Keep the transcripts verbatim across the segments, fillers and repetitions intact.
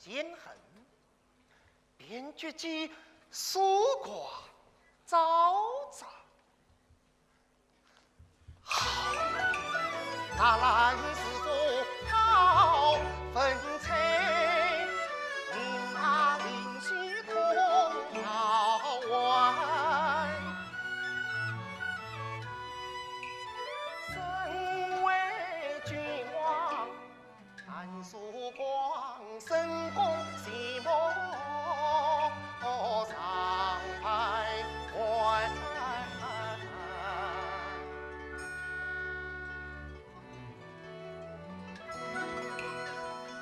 奸恨，便决计搜刮赃物。好，那兰是做好分寸，你那灵犀通要坏，身为君王。 难说光圣公，寂寞常徘徊。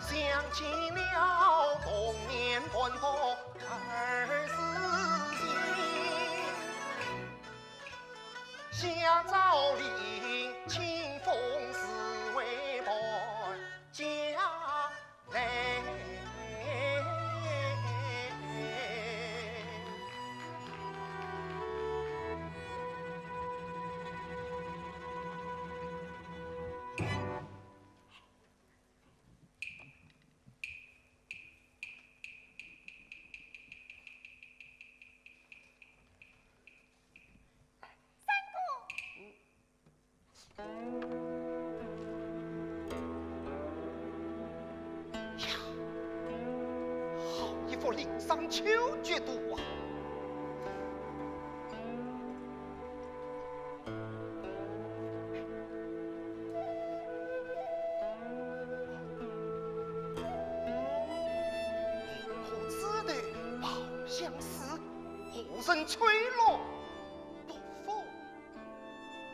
想起了童年欢乐儿时情。 下昭陵，清风似为伴家来。三哥。呀，好一副临伤秋绝毒啊！ 何枝头抱香似，何人吹落薄风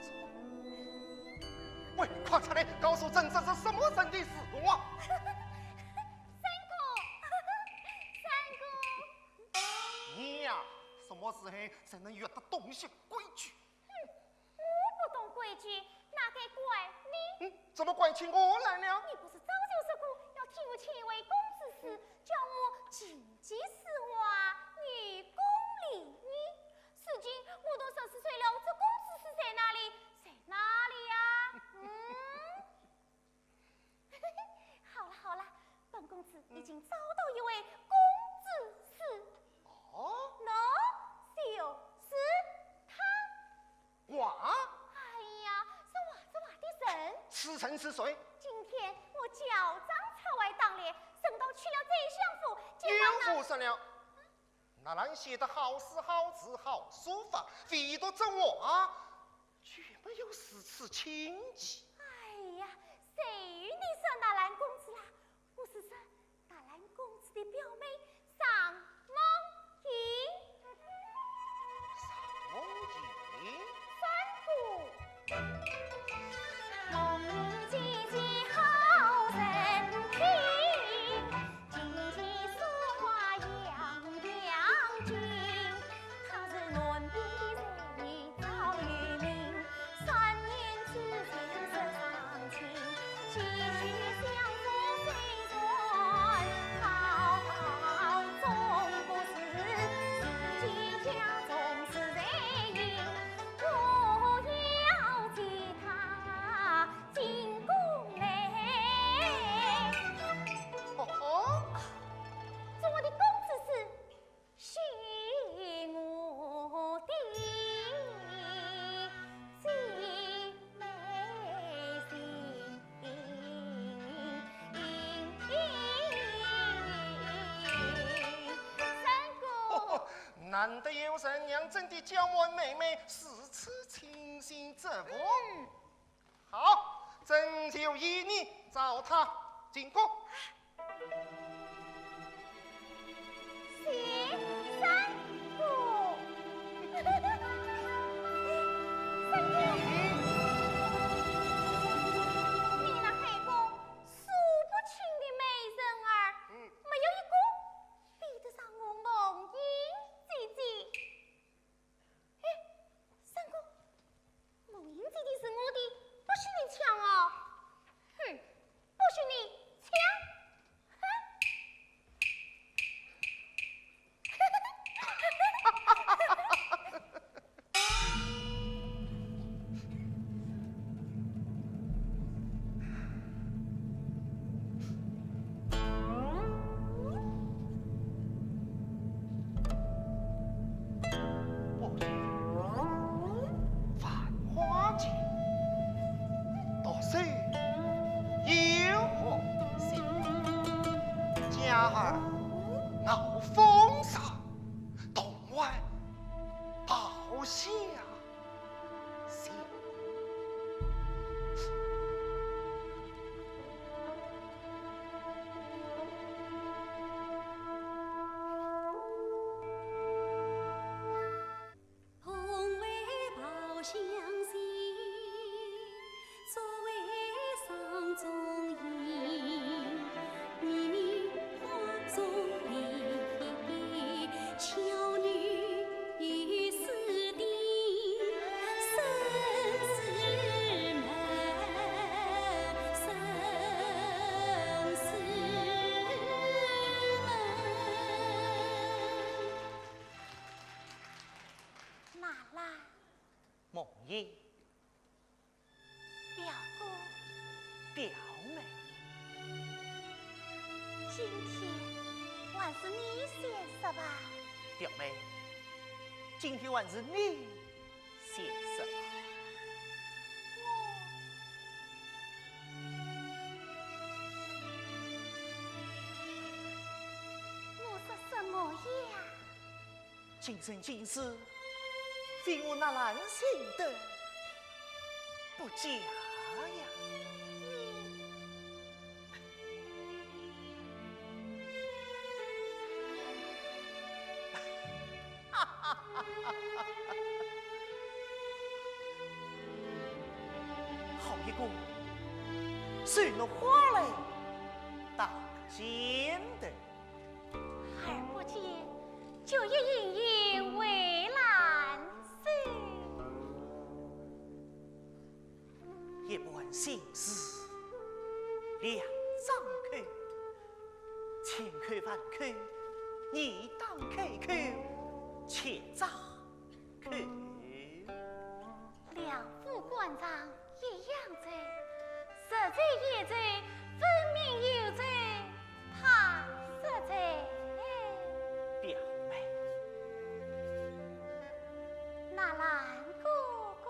中？喂，快出来，告诉朕，这是什么人的事啊？三哥，三哥。你呀，什么时候才能学得懂些规矩？ 我不懂规矩，哪敢怪你？嗯，怎么怪起我来了？你不是早就说过要替我请一位公子时，叫我琴棋书画，女工礼仪。如今我都三十岁了，这公子时在哪里？在哪里呀？嗯？ 好了好了，本公子已经找到一位公子时。哦？喏，就是他。画？哎呀，是画这画的人。此人是谁？今天我校正抄写当练，顺道去了宰相府，见到那……又胡说了。 那兰写得好诗好字好书法，唯独这画，却没有如此清奇。哎呀，谁与你说那兰公子啦？我是说那兰公子的表妹尚梦云。尚梦云？三哥。 哦吼，做我的公子时，许我的姐妹情。三哥。难得有人让朕的娇蛮妹妹如此倾心折服。 好，朕就依你，召她进宫。谢三哥。三哥，你那后宫数不清的美人儿，嗯。没有一个比得上我梦云姐姐。 哎，三哥，梦云姐姐是我的，不许你抢哦！哼，不许你抢！娜兰。梦莺。 表哥。表妹。今天还是你先说吧。表妹，今天还是你先说吧。我，我说什么呀？ 今生今世，非我纳兰心得不嫁呀。你，好一个水落花来大钱的。 而不见，就一隐隐为兰心。一盘心事两张口，千口万口，你当开口，千张口。 两副官场一样走，实在也走，分明又走，怕是走。表妹。纳兰哥哥。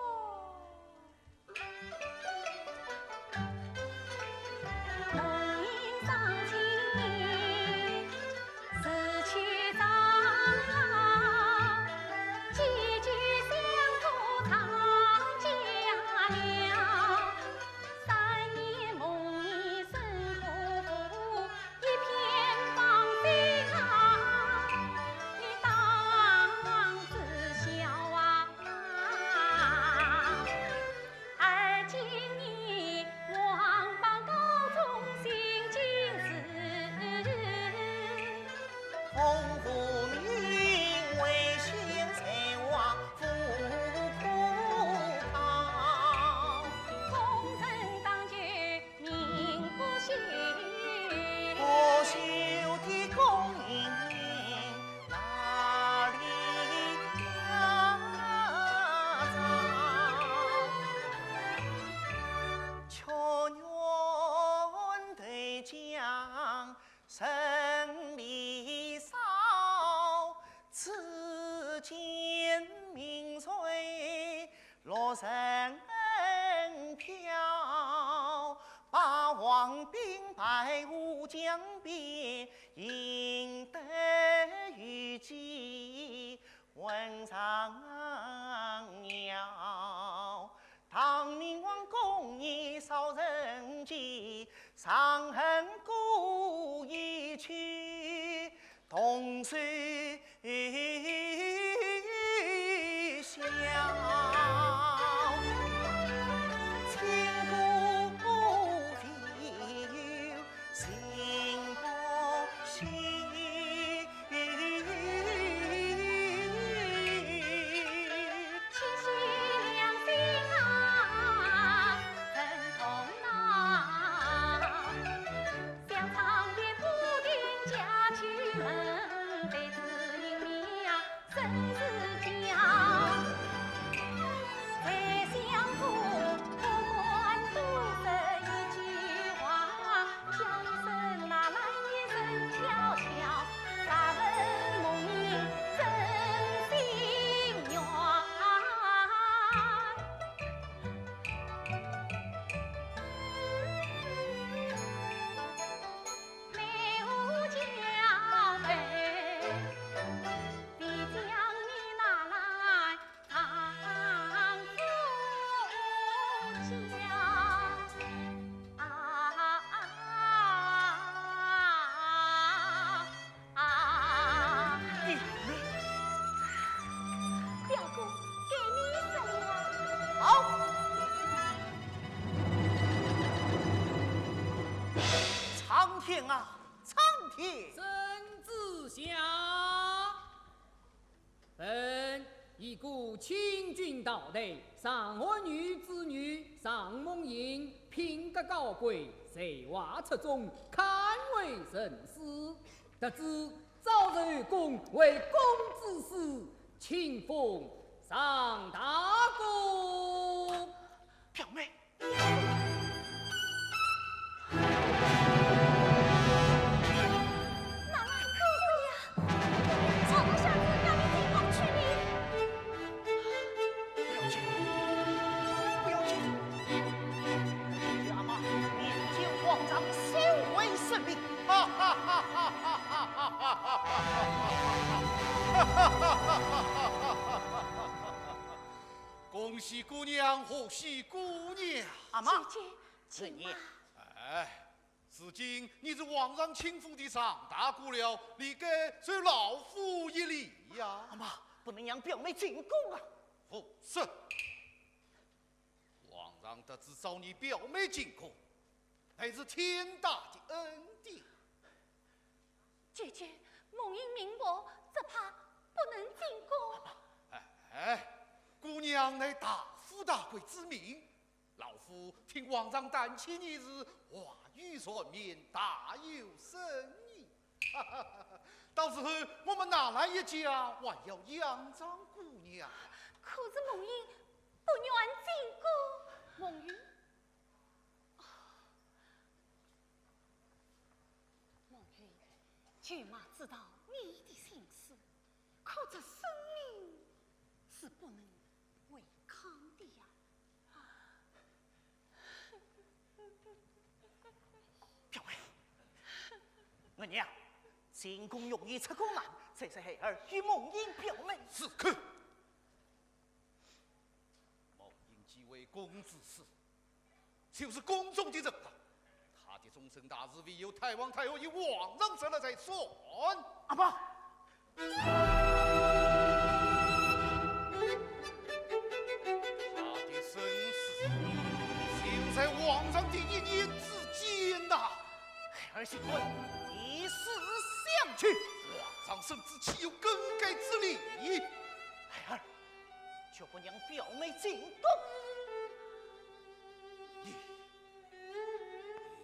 一个清军大队，尚汉女之女尚梦萦，品格高贵，才华出众，堪为人师。得知赵寿公为公子师，亲封尚大夫。表妹， 妈妈，姑姑呀，这个箱子让你进宫去呢。不要紧，不要紧。阿妈，面见皇上，收回圣命。哈哈哈哈哈哈！恭喜姑娘，贺喜姑娘！阿妈，姐姐，请慢。哎，如今你是皇上亲封的尚大姑了，理该受老夫一礼呀。阿妈，不能让表妹进宫啊！胡说！皇上得知召你表妹进宫，乃是天大的恩典。姐姐，梦萦命薄，只怕不能进宫。哎，姑娘乃大富大贵之命， 老夫听皇上谈起你时，话语缠绵，大有深意。到时候我们哪来一家还要仰仗姑娘。可是梦萦不愿进宫。梦萦，哦，梦萦，舅妈知道你的心思，可这生命是不能违抗的呀。 表妹，我娘，进宫容易出宫难，这是孩儿与梦萦表妹。住口！梦萦既为公子师，就是宫中的人了。她的终身大事，唯有太皇太后与皇上商量才算。阿爸， 他的生死就在皇上的一念之间呐！孩儿心软，一死相去，皇上圣旨，岂有更改之理？孩儿，绝不让表妹进宫。你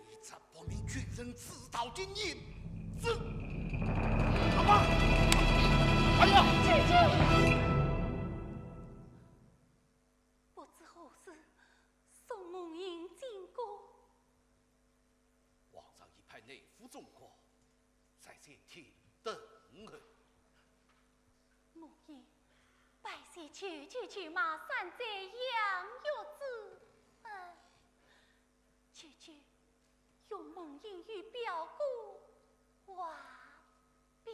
你这不明君臣之道的逆子！阿爸，哎呀！姐姐，不知何时送梦萦进宫。皇上已派内府总管在前厅等候。梦萦，拜谢舅舅舅妈三载养育之恩。 姐姐，容梦萦与表哥话毕。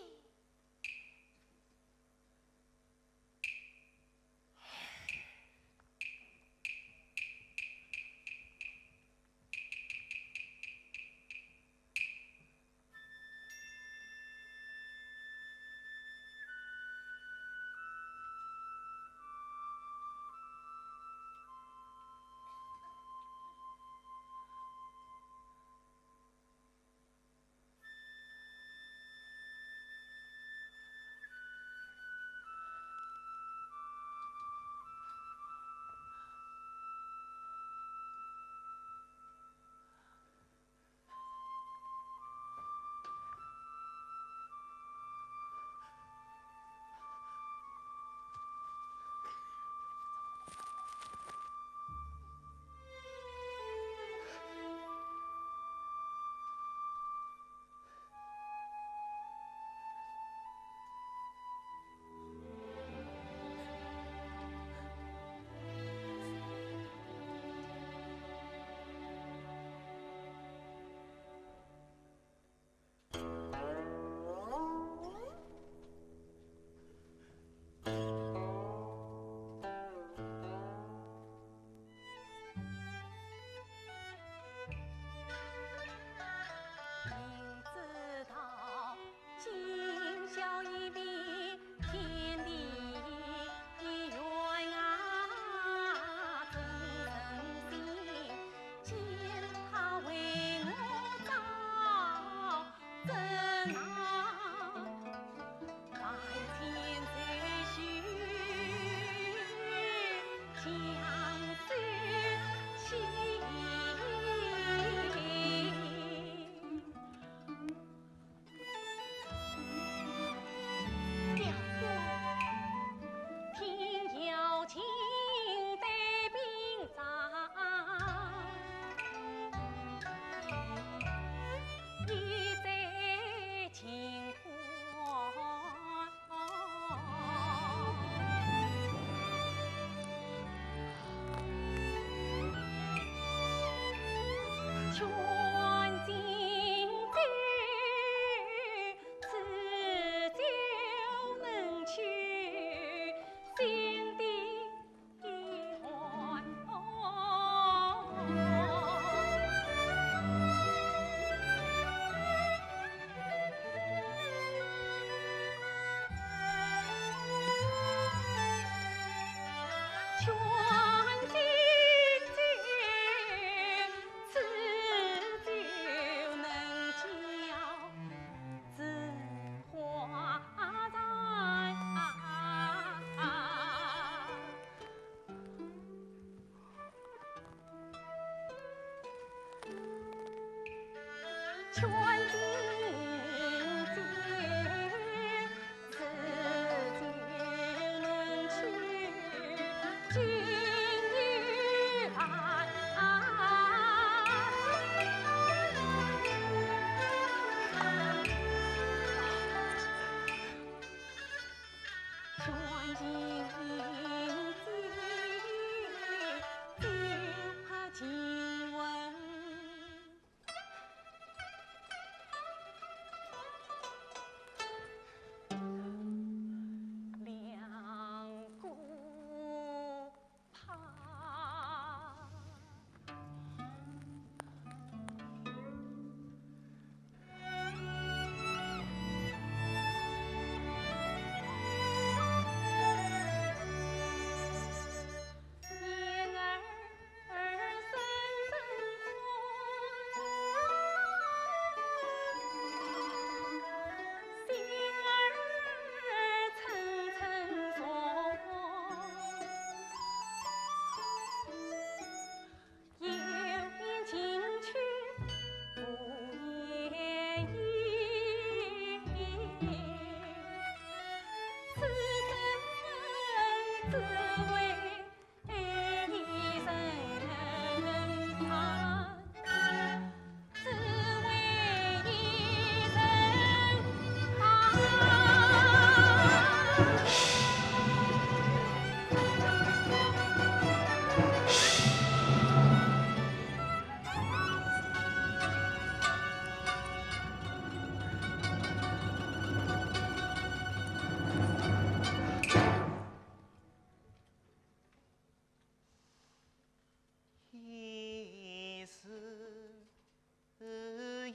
一时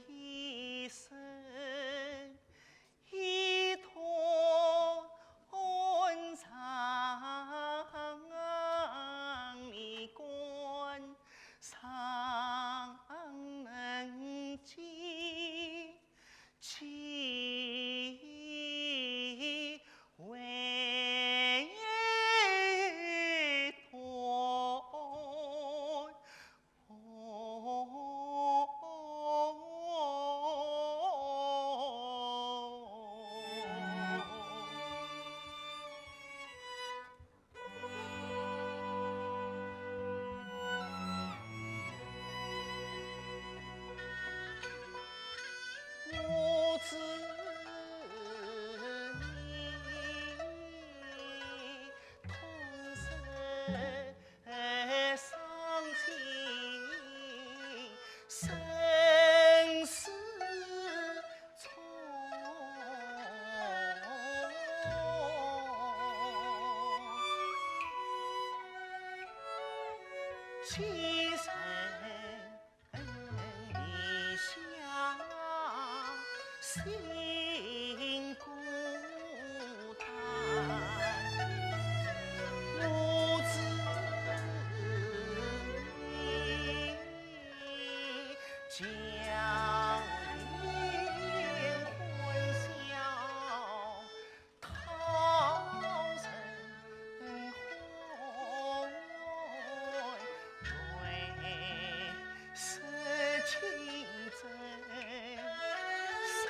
一生一段长命关，尚能记，记为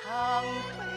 断。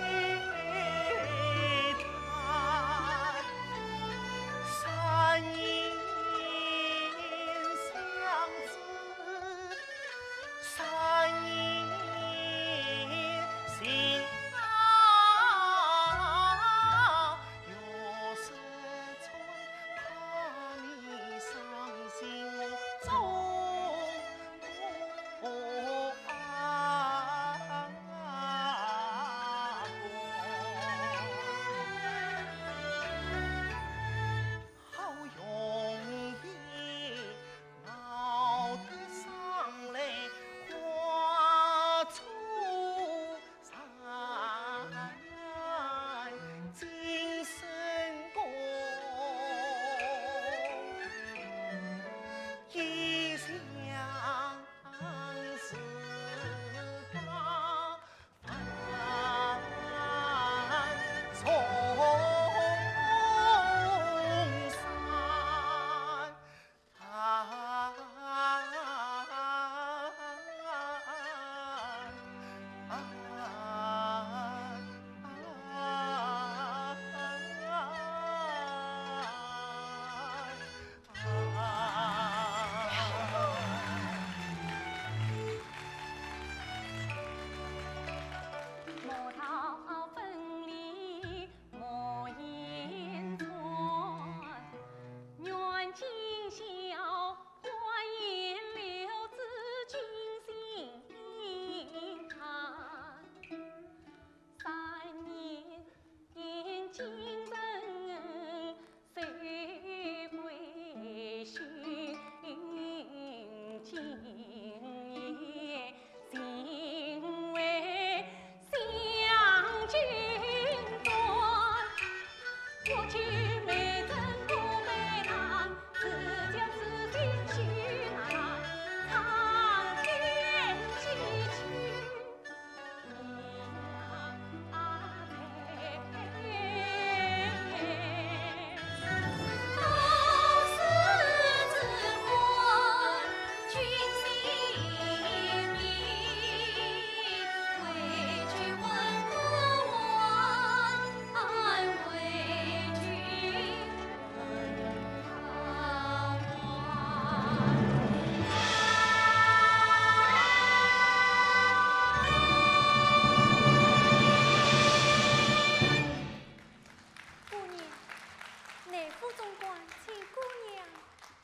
内府总管请姑娘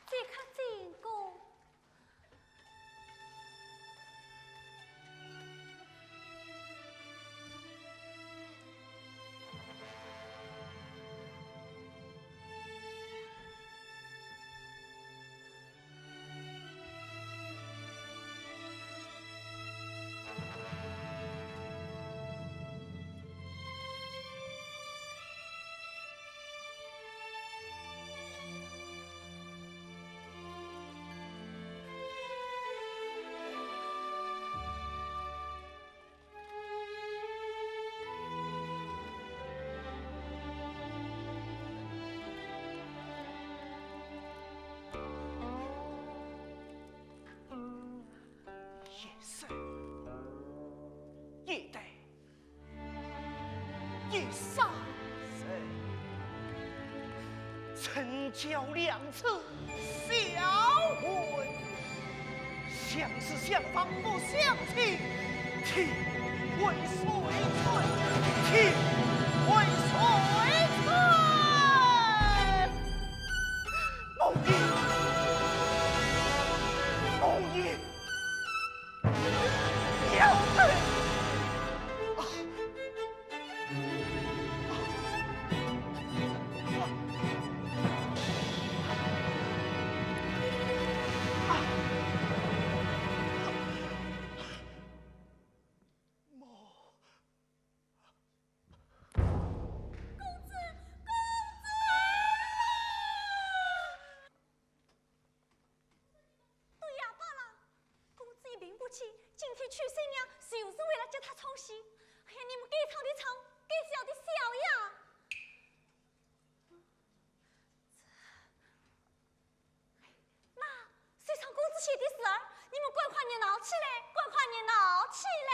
即刻进宫。 一生一代，一杀人，成交两次。 小文，相识相帮不相亲，天为谁吹？天为谁吹？梦萦，梦萦，要得！啊！ 公子，公子！ 对呀，罢了，公子一病不起，今天娶新娘就是为了接他唱戏。哎呀，你们该唱的唱，该笑的笑呀。这，那，谁唱公子写的词儿？你们赶快热闹起来，赶快热闹起来。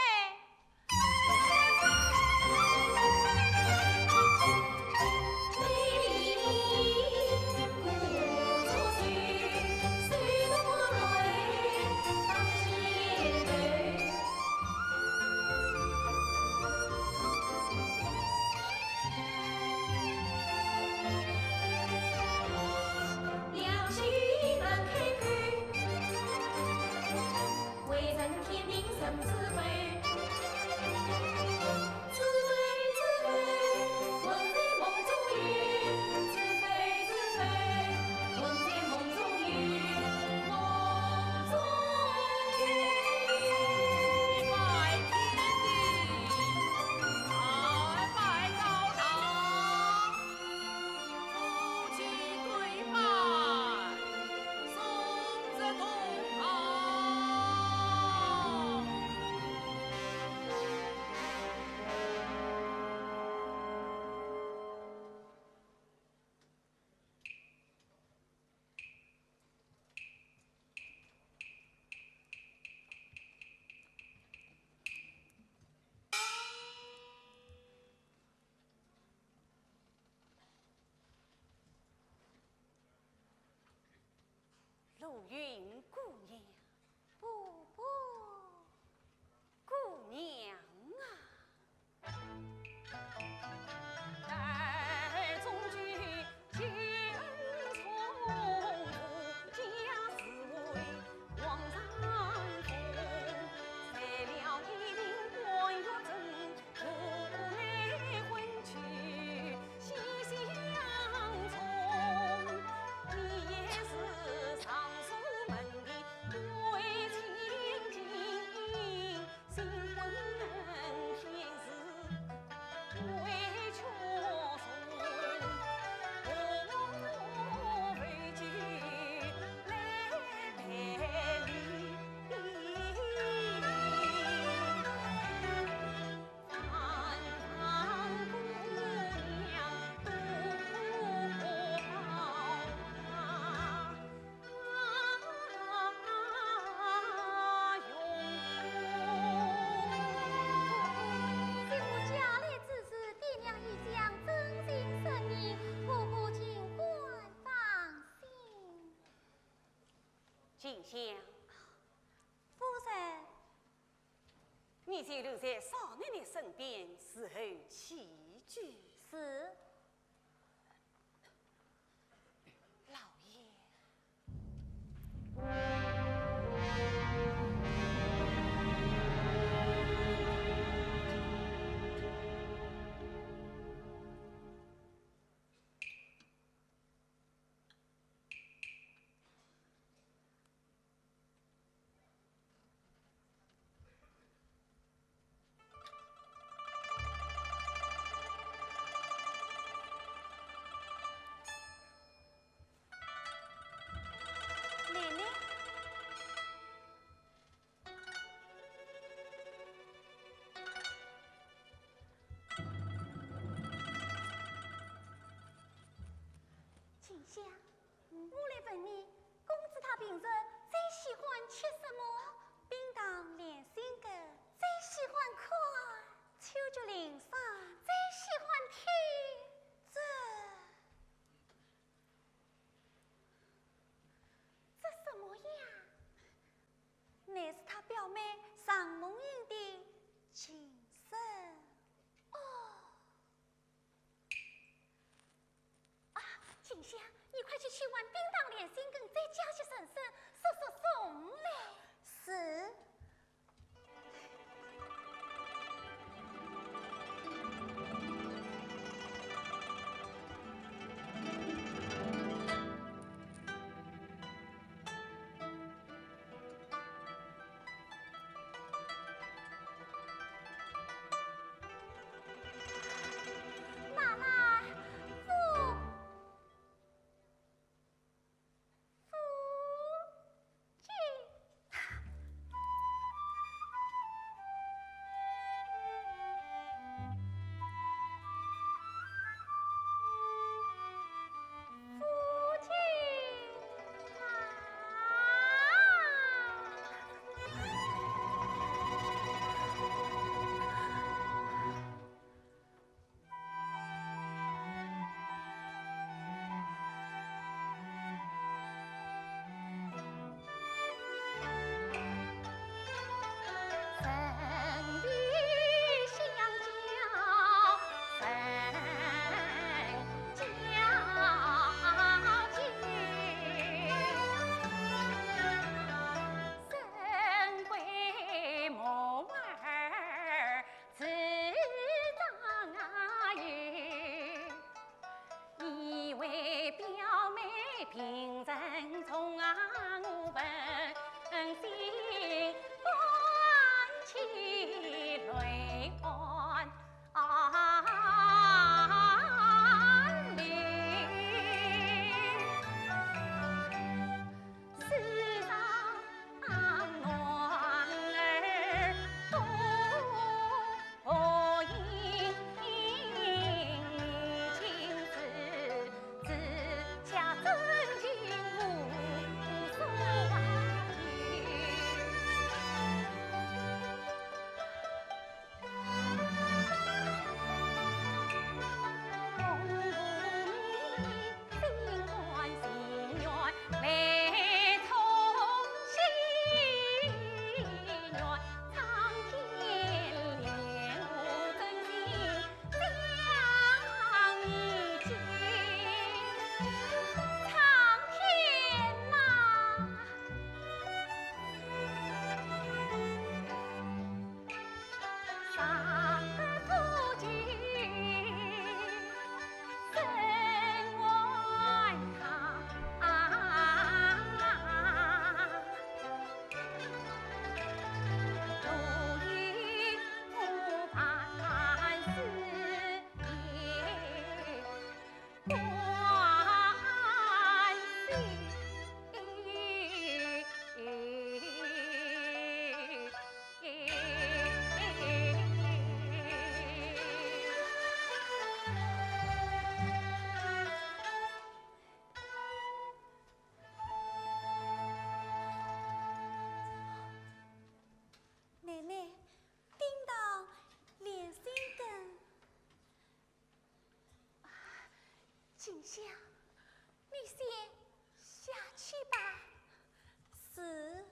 陆云姑娘。不不。姑娘啊。新妇佳丽之时，爹娘一向真心慎言，哥哥尽管放心。静香。夫人。你就留在少奶奶身边，伺候起居。是。香，我来问你，公子他平时最喜欢吃什么？冰糖莲心羹。最喜欢看秋菊林殇。最喜欢听这，这什么呀？乃是他表妹常梦莺的琴声。哦。 啊，静香，你快去取碗冰糖莲心羹，再加些人参，速速送来。是。拿来，夫，夫君。 夫君啊！奶奶，叮当，莲心羹。啊，静香，你先下去吧。是。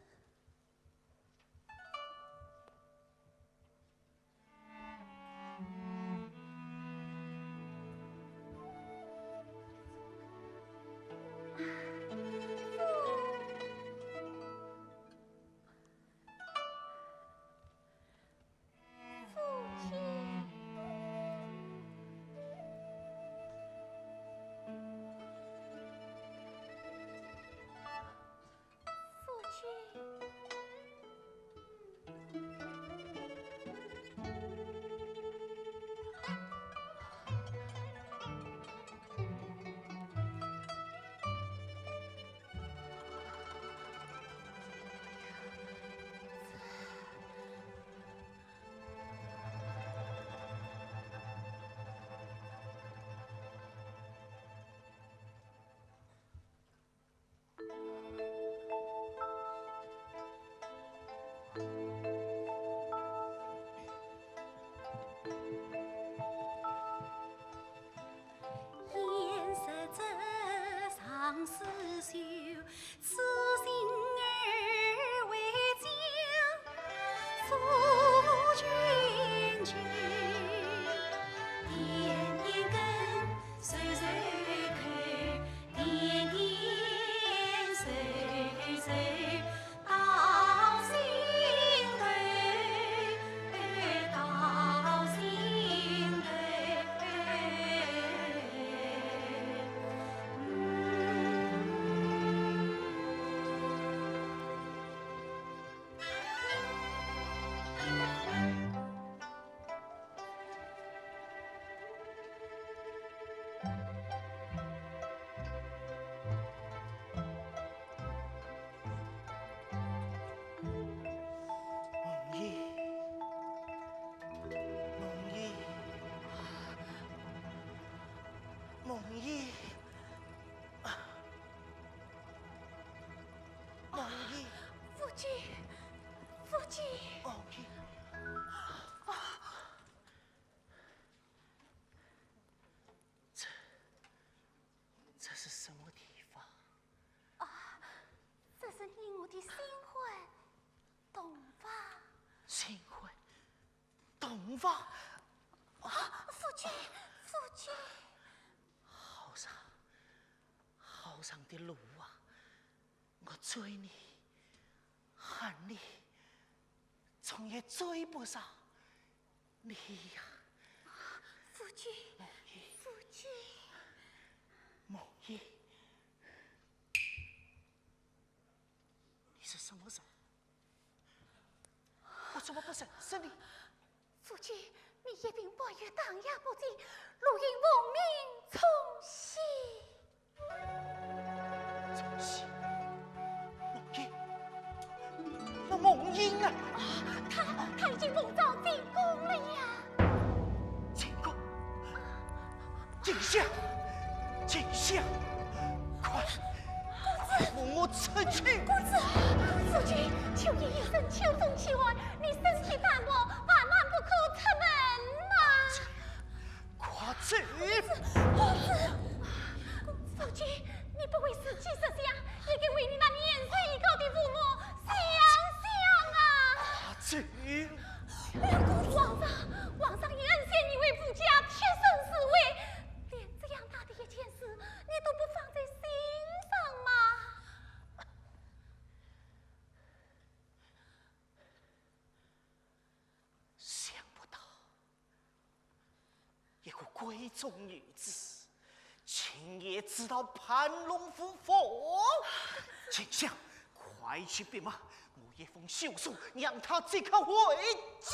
哦，你，这，这是什么地方？啊，这是你我的新婚洞房。新婚洞房？啊，夫君，夫君。好长，好长的路啊！我追你，喊你，总也追不上你呀。夫君，梦怡，夫君。梦怡，你是什么人？我怎么不认识你？夫君，你一定不要当夜不归，路莺奉命冲喜。冲喜？梦怡？那梦莺呢？她，她已经奉诏进宫了呀。进宫？静香，静香，快，快扶我出去！公子，夫君，秋夜已深，秋风起晚，你身体单薄，万万不可出门呐。快走！公子，夫君，你不为自己着想，也该为你那年岁已高的父母想想啊。快走！公子，皇上，皇上已恩选你为武家贴身侍卫，连这样大的一件事，你都不放在心上吗？想不到，一个闺中女子，竟也知道盘龙伏凤。静香，快去禀妈，我一封休书，让她即刻回家。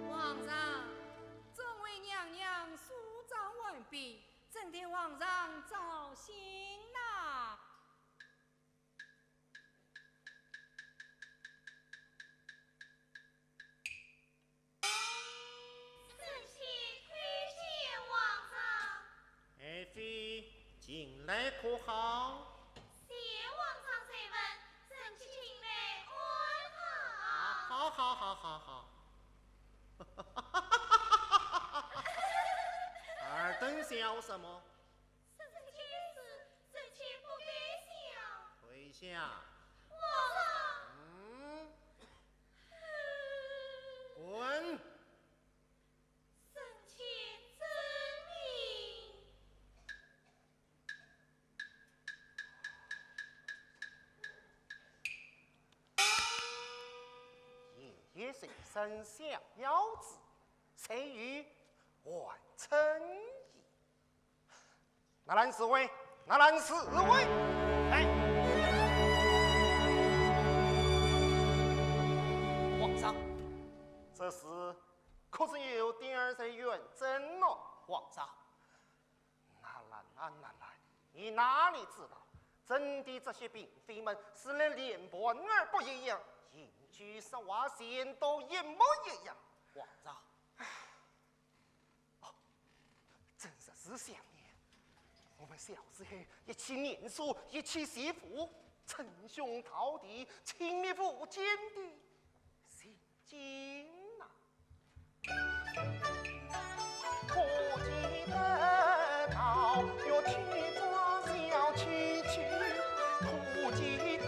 皇上，众位娘娘梳妆完毕，正待皇上照新啦。 臣妾叩见皇上。爱妃，近来可好？谢皇上垂问，臣妾近来安好。好好好好好。尔等笑什么？这件事，臣妾不该笑。跪下。皇上。嗯。滚。臣妾遵命。丞相要旨，谁与完成矣？纳兰侍卫，纳兰侍卫，哎，皇上，这事可是有点儿在远征咯。皇上， 纳兰啊，纳兰，你哪里知道，朕的这些嫔妃们是连连盘儿不一样，一句说话全都一模一样。皇上，哦，朕实是想念我们小时候一起念书，一起写赋，称兄道弟，亲密无间的情景呐。 可记得到月天庄小曲曲，可记得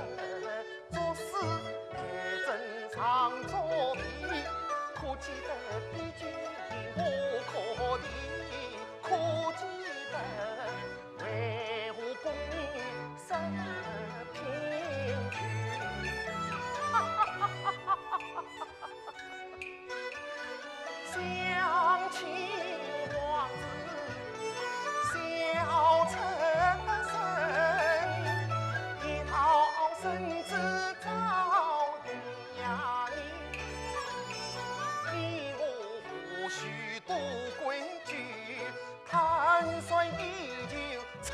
做事还正常作弊，可记得比肩我可怜，可记得为何功名失贫穷。 想起往事，笑出声，一道生死照亮你。你我或许多规矩，坦率依旧称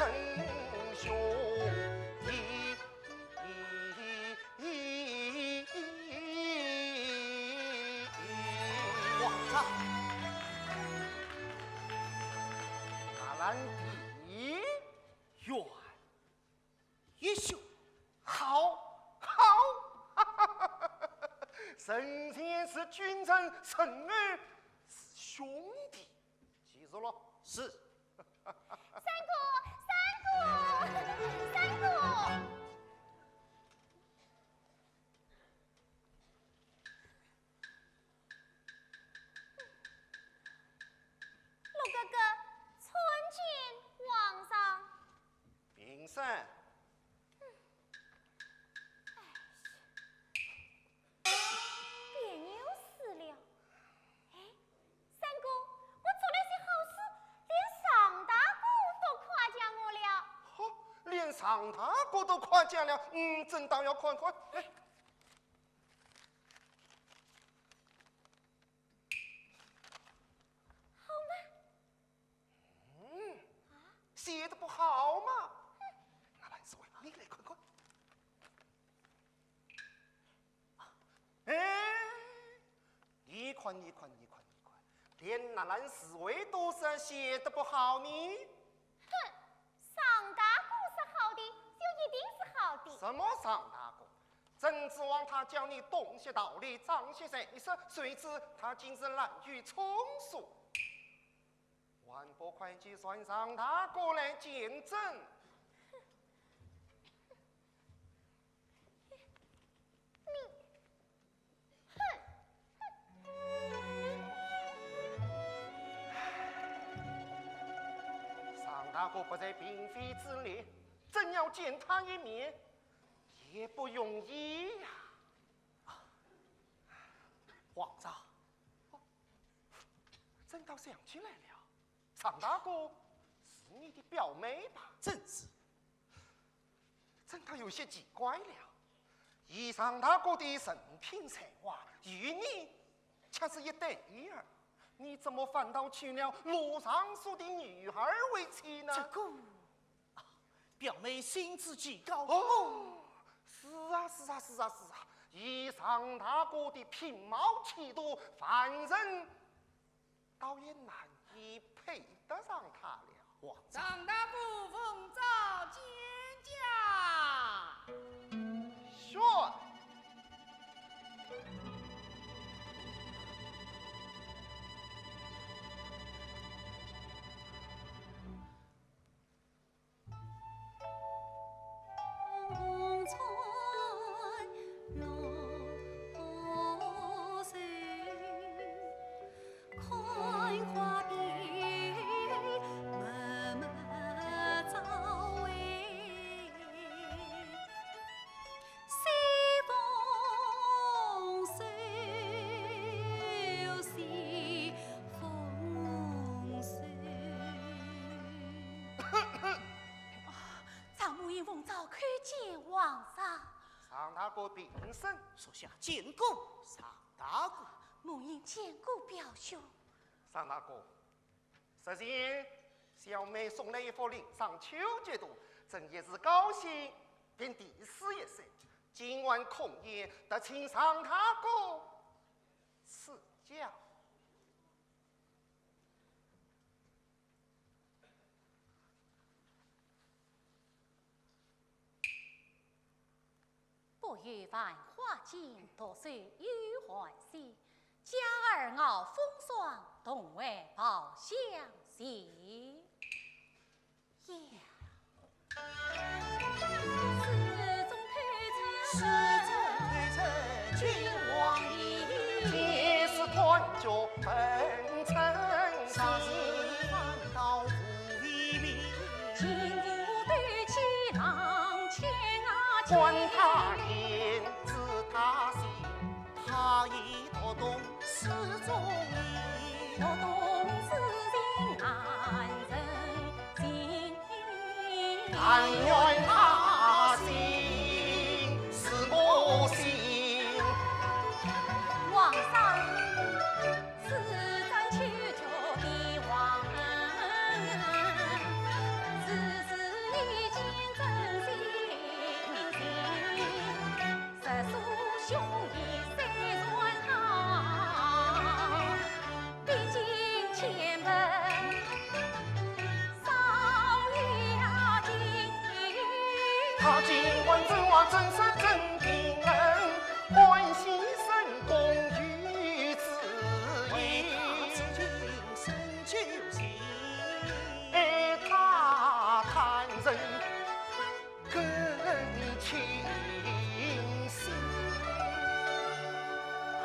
兄弟。 皇上，纳兰的，愿一兄。好，好，哈哈哈哈！神仙是君臣，神儿是兄弟。 记住了。是。三哥，三哥，三哥！陆哥哥，参见皇上。平身。哎呀。 别扭死了。哎，三哥，我做了些好事，连常大哥都夸奖我了。嚯，连常大哥都夸奖了，嗯，朕倒要看看。哎。好吗？ 嗯，啊？写得不好嘛。哼。纳兰侍卫，你来看看。哎，你看，你看，你看，你看，连纳兰侍卫都说写得不好呢。哼，常大哥说好的，就一定是好的。什么常大哥？朕指望他教你东些道理，藏些才识，谁知他竟是滥竽充数。 还不快去传常大哥来见朕！你，哼！常大哥不在嫔妃之列，朕要见他一面，也不容易呀。皇上， 朕倒想起来了，常大哥是你的表妹吧？正是。朕倒有些奇怪了，以常大哥的人品才华，与你却是一对儿，你怎么反倒娶了罗尚书的女儿为妻呢？这个，啊，表妹心志极高。哦，是啊，是啊，是啊，是啊，以常大哥的品貌气度，凡人 倒也难以配得上她了。皇上。常大哥奉诏见驾。是。皇上。常大哥平身。属下见过常大哥。梦莺见过表兄。常大哥， 日前，小妹送来一幅临窗秋菊图，朕一时高兴，便题诗一首，今晚空言，特请常大哥赐教。 不与繁华争，独守幽寒栖。娇儿傲风霜，同为抱香前。呀。诗中推陈，诗中推陈君王意。前世断绝 王上。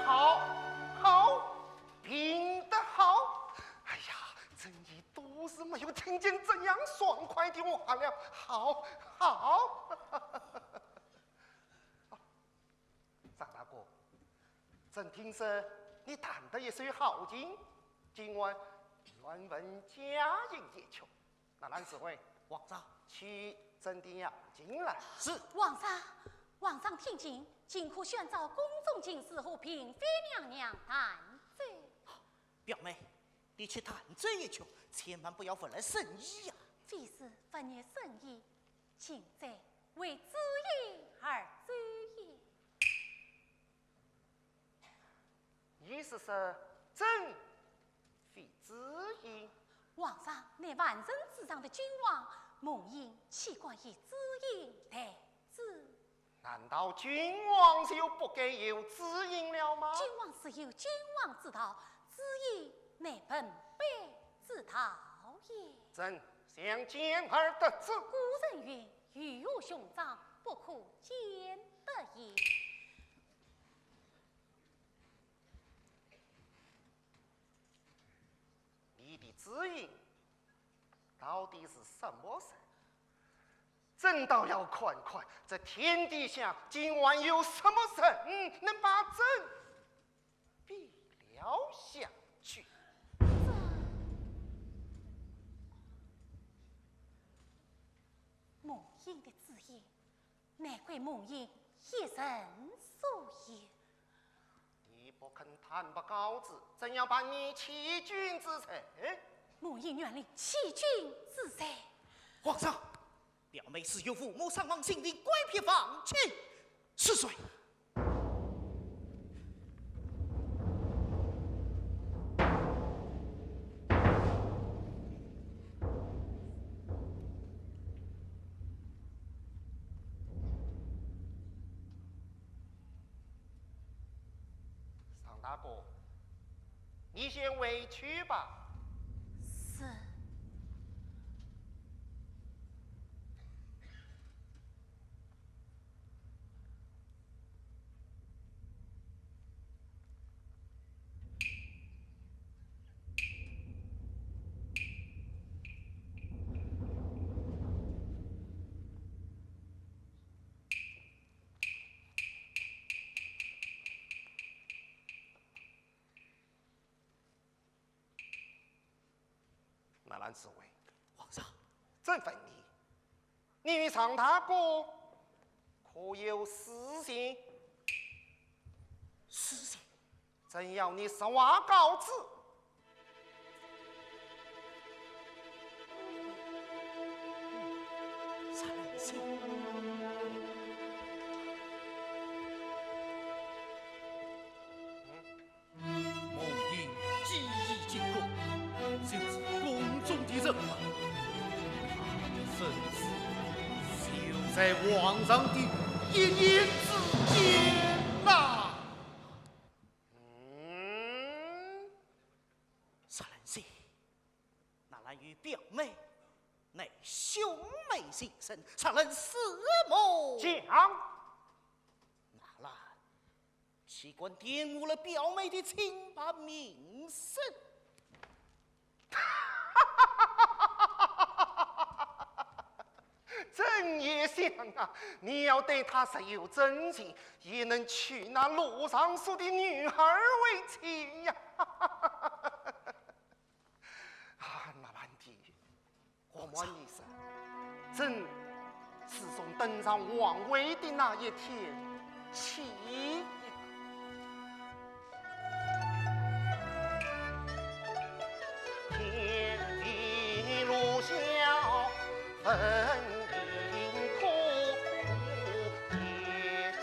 好，好，评得好。哎呀，朕已多时没有听见这样爽快的话了。好，好。 常大哥，朕听说你弹得一手好琴，今晚愿闻佳音一曲。纳兰侍卫，皇上，取朕的瑶琴来。是。皇上，皇上听琴，尽可选找宫中琴师和嫔妃娘娘弹奏。表妹，你去弹奏一曲，千万不要拂了圣意呀。非是拂了圣意， 琴者为知音而奏也。意思是朕非知音？皇上乃万人之上的君王，梦莺岂敢以知音待之？难道君王就不该有知音了吗？君王自有君王之道，知音乃本卑之道也。朕想兼而得之。古人云： 鱼与熊掌不可兼得也。你的知音到底是什么人？朕倒要看看这天底下竟还有什么人能把朕 比了下去。这梦莺的知音，乃归梦莺一人所有。你不肯坦白告知，朕要办你欺君之罪。梦莺愿领欺君之罪。皇上， 表妹自幼父母双亡，性命乖僻，放弃。是谁？常大哥，你先回去吧。是。 纳兰侍卫。皇上。朕问你，你与常大哥可可有私情？私情？朕要你实话告知。啥人说？ 蒙恬既已进宫，就是宫中的人马，他的生死就在皇上的一念之间呐。嗯？啥人说？纳兰与表妹乃兄妹情深，啥人私谋？讲。纳兰 岂敢玷污了表妹的清白名声？朕也想啊，你要对她实有真情，也能娶那罗尚书的女儿为妻呀。啊，纳兰帝， 我瞒你说，朕自从登上皇位的那一天起，天地落晓，分明可也将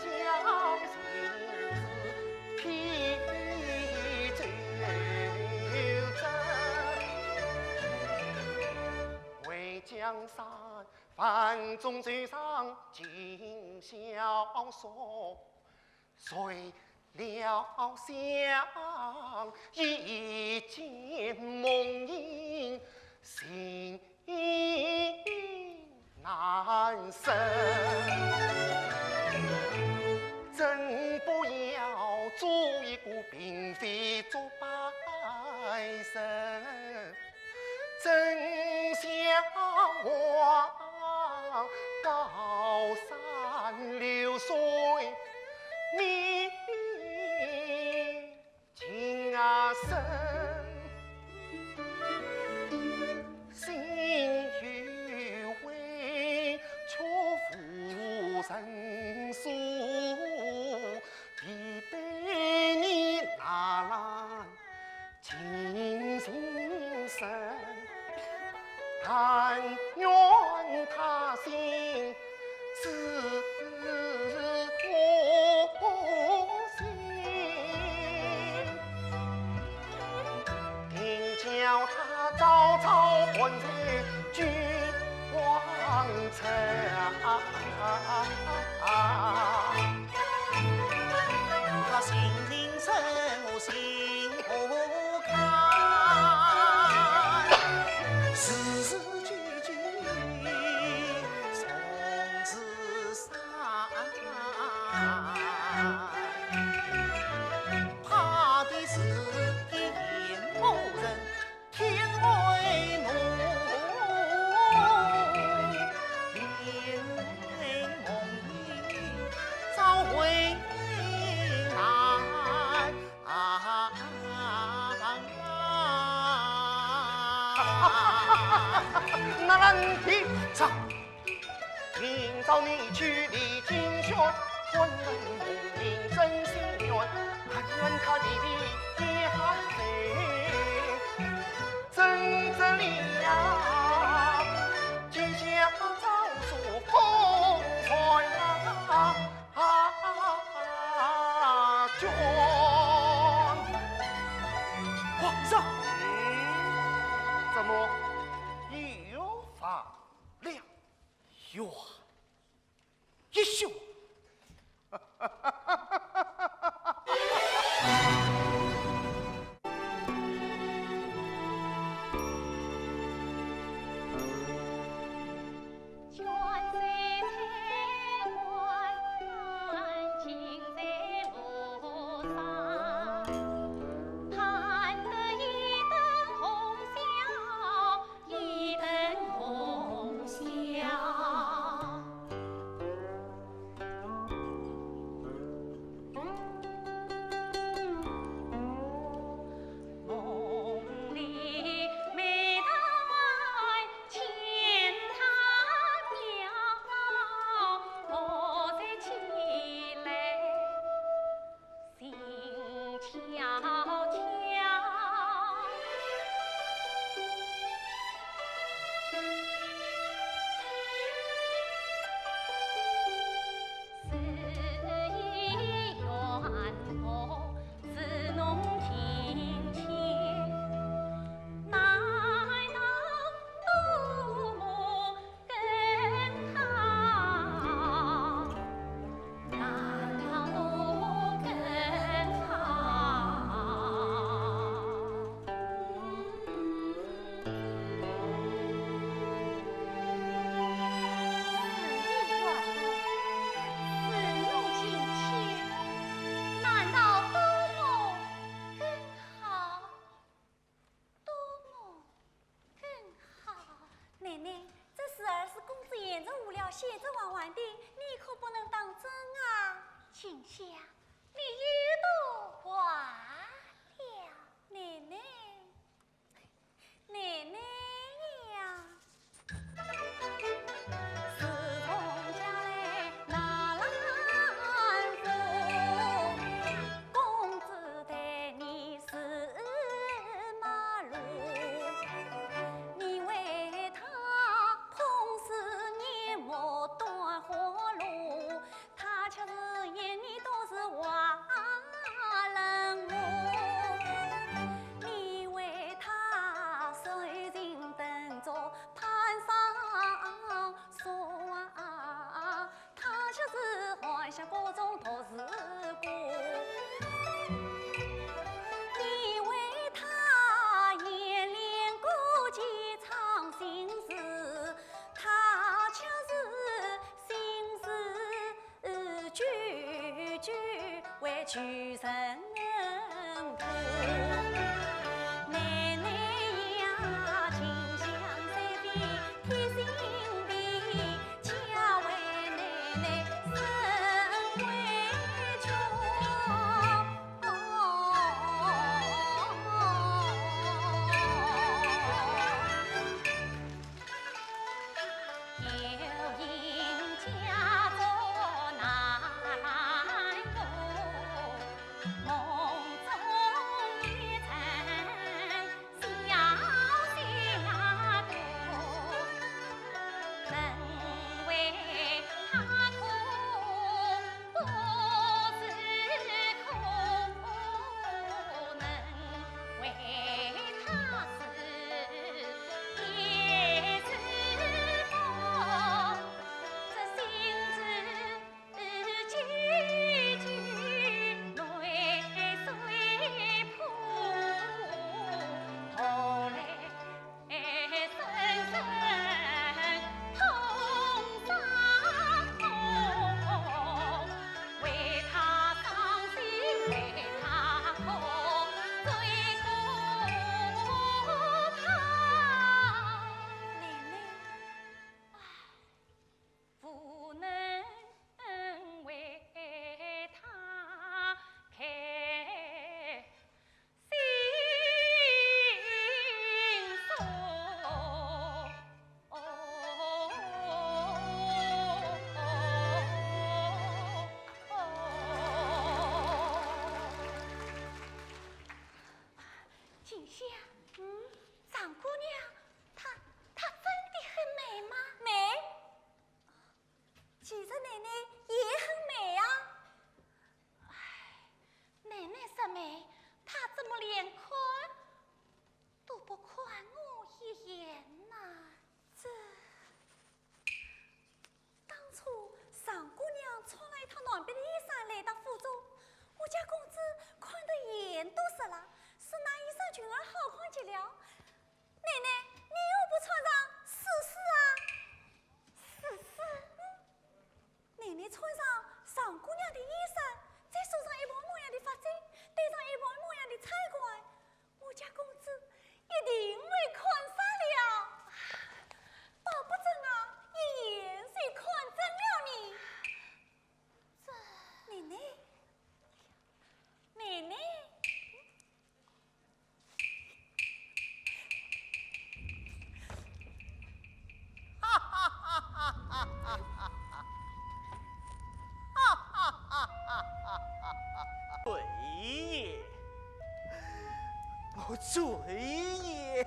心事披 回江山，泛舟舟上今宵宿，睡了想，一见梦萦心 难生。朕不要做一个嫔妃做拜神，朕向往高山流水，你 情深，心有悔，却无人诉。唯对你纳兰情深深，但愿他心 知我心。定叫他早早还在君王城。他心灵深，我心不堪。时时 句句从此散，怕的是鄢夫人天为奴，连累梦萦早回来。 啊！那你走，明朝你去历经玄，问问母亲真心愿，但愿她的脸也含泪。真正的呀，就像早说风传啊。 啊，君。皇上。嗯，怎么又发了冤一凶？奶奶，这时儿是公子闲着无聊，闲着玩玩的，你可不能当真啊。静香，你又都忘了。奶奶，奶奶呀。 静香，嗯，张姑娘，她，她真的很美吗？美。其实奶奶也很美啊。唉，奶奶说美，她怎么连看都不看我一眼呐？这，当初常姑娘穿了一套男扮的衣衫来到府中，我家公子看得眼都直了，说那衣衫裙儿好看极了。奶奶，你又不穿上试试啊？试试？嗯。 奶奶穿上常姑娘的衣衫，再梳上一模模样的发髻，戴上一模模样的彩冠，我家公子一定会看煞了。保不准啊，一眼就看准了呢。这，奶奶，奶奶。 对也，不对也。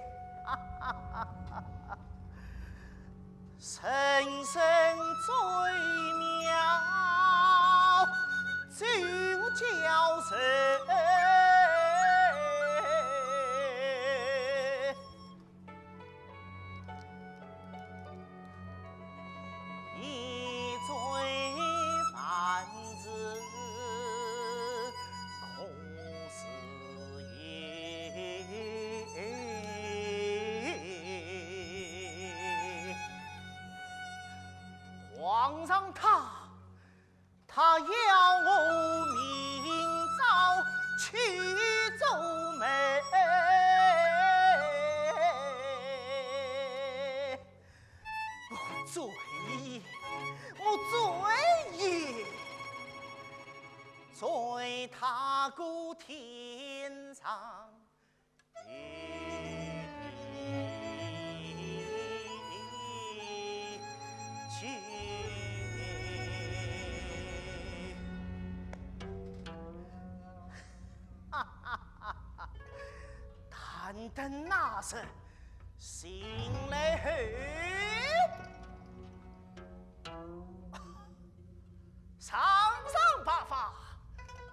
人生最妙，就叫人 一醉万事空自言。黄罪也，我罪也，罪大过天上地的罪。哈哈哈哈！但等那日醒来后，上上白发，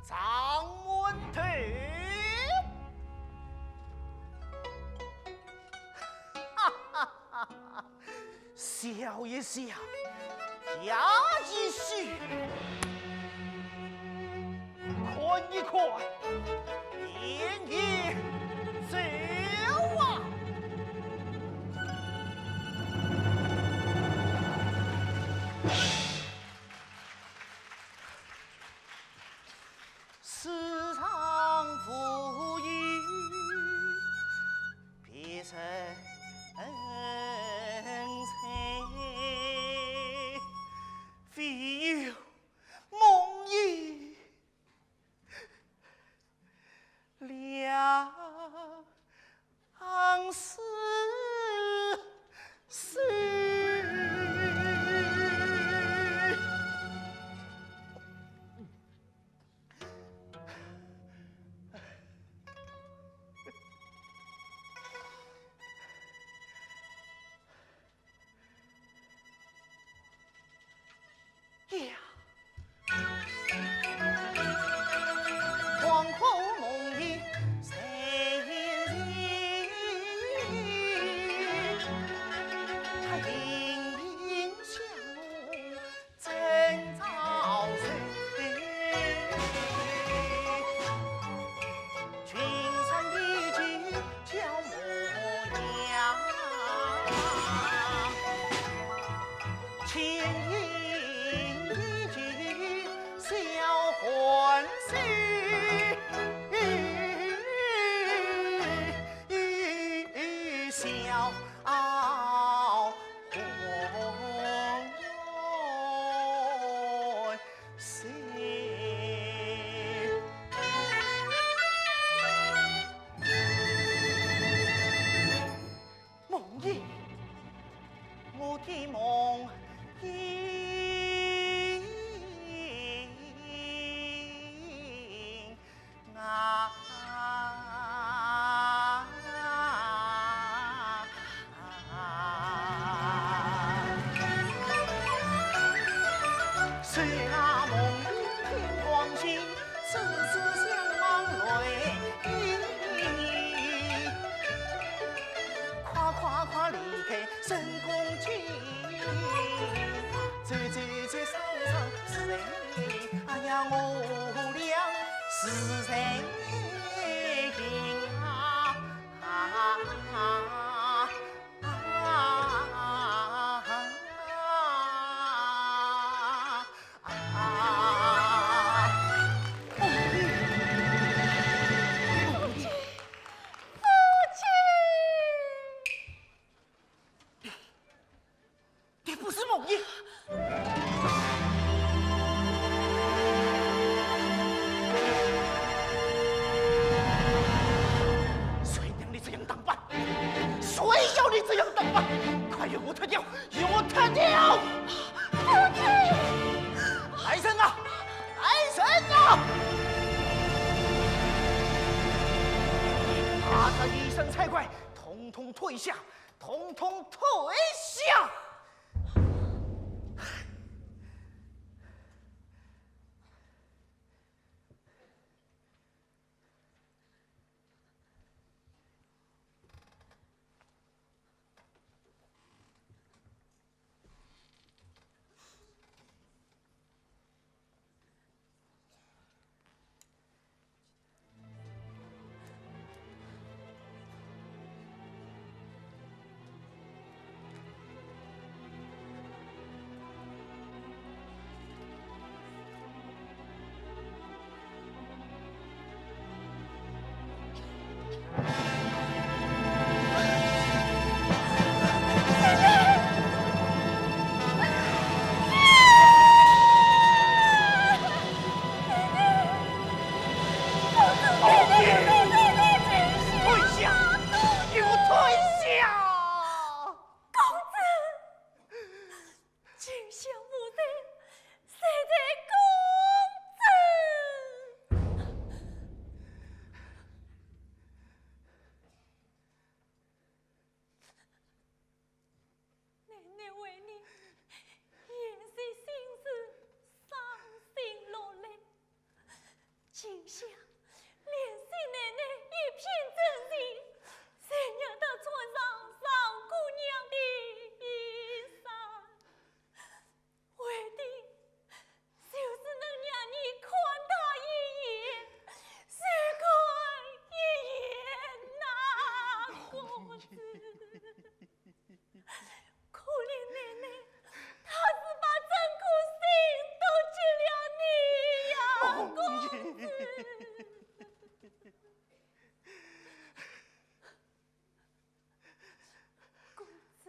长满头。哈哈哈哈！笑一笑，压一息，看一看，念念走啊！世上无有别人在，唯有梦魇两相随。呀！黄河梦里谁人？他隐隐向我 正照谁？群山依旧叫模样，千影依旧笑欢喜。 笑欢喜。梦魇，我的梦魇。 啊。谁啊梦里天光晴，时时向望泪滴。快快快离开深宫去，走走走上上是谁？哎呀，我俩 是谁呀？啊，啊，啊，啊，啊。父亲，父亲！ 你不是梦魇。谁让你这样打扮？谁要你这样打扮？快与我脱掉，与我脱掉！父亲！来人啊！来人啊！把他衣衫拆开，统统脱下！ 统统脱下！心想怜惜奶奶一片真情，才让她穿上上姑娘的衣裳。为的就是能让你看她一眼，少看一眼呐，公子。 可怜奶奶，她是把整颗心都给了你呀，公子。公子，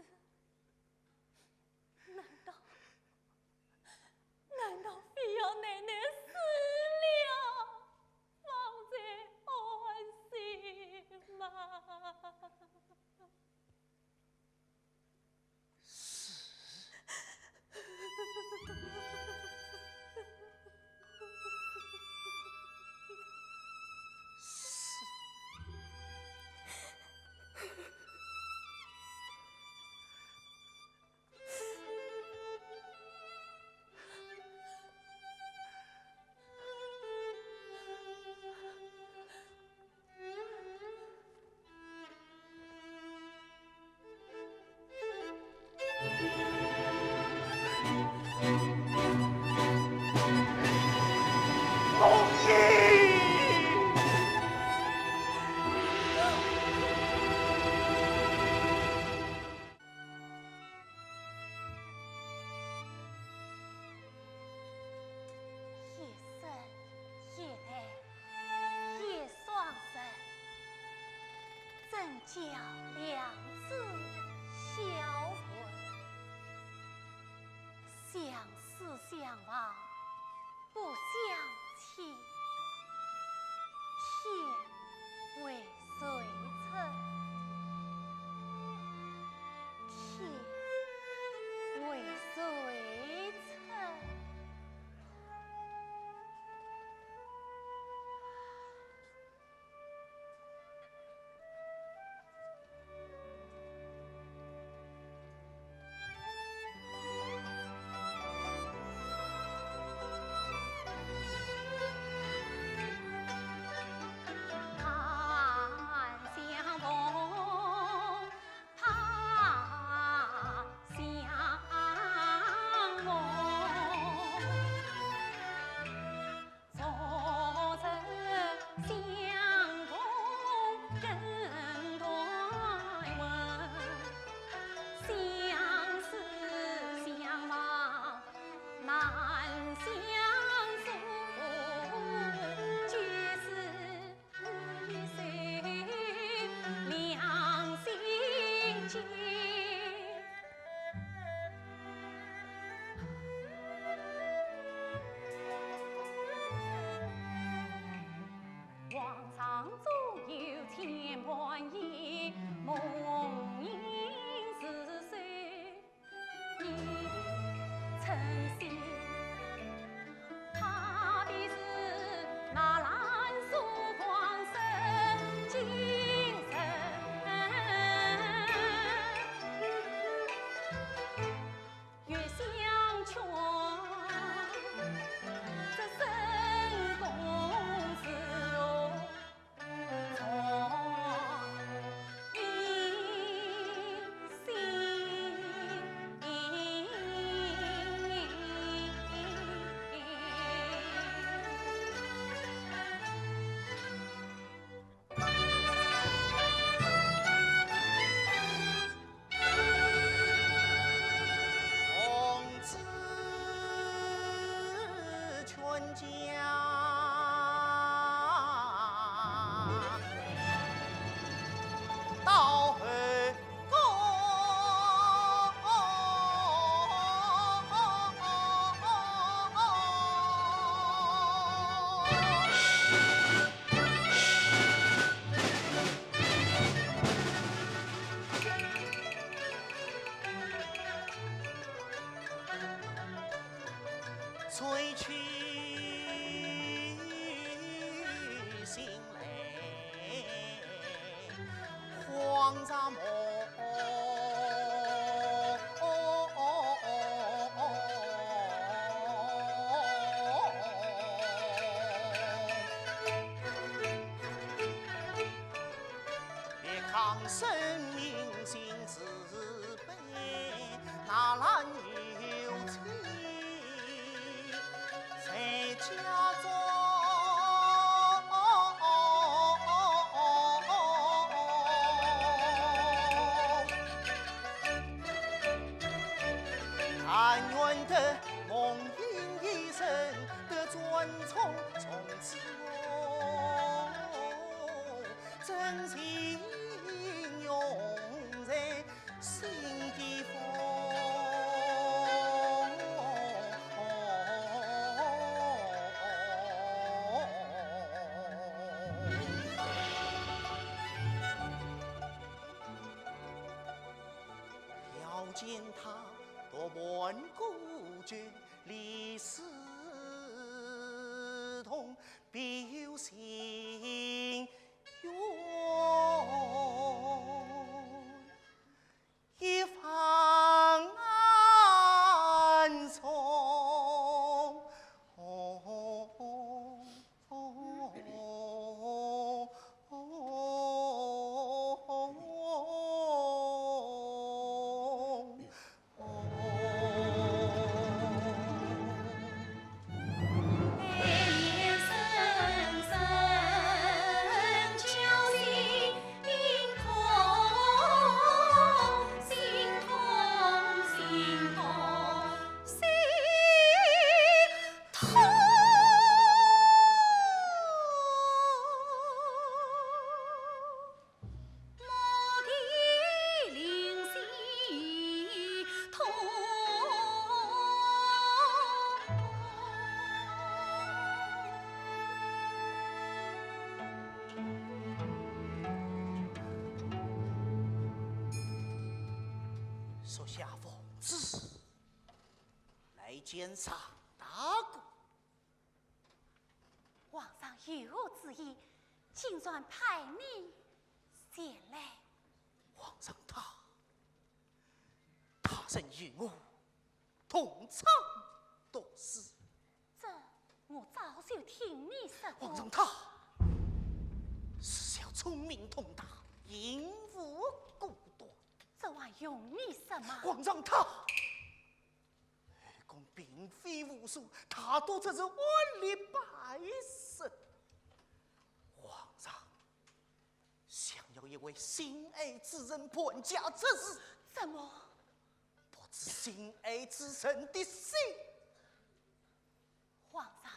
难道，难道非要奶奶死了，方才安心吗？ 一生一代，一双人，怎叫两字销魂？相思相望 不相欺，天为谁撑？天为谁撑？但愿得梦莺一生得专宠，从此我真情永在心底风。要见他，多半孤绝，李斯同必有心愿。 一方安从。属下奉旨来见上大哥。 皇上有何旨意，竟然派你前来？皇上他，他曾与我同窗读书。这我早就听你说过。皇上他，自小聪明通达，因无顾端。这还用你说吗？皇上他， 后宫嫔妃无数，大多只是碗里白食。皇上想要一位心爱之人伴驾出侍，怎么？不知心爱之人的心。皇上，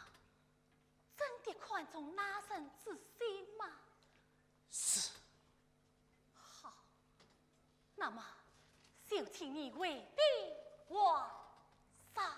真的看中那人之心吗？是。 好，那么就请你回禀皇上。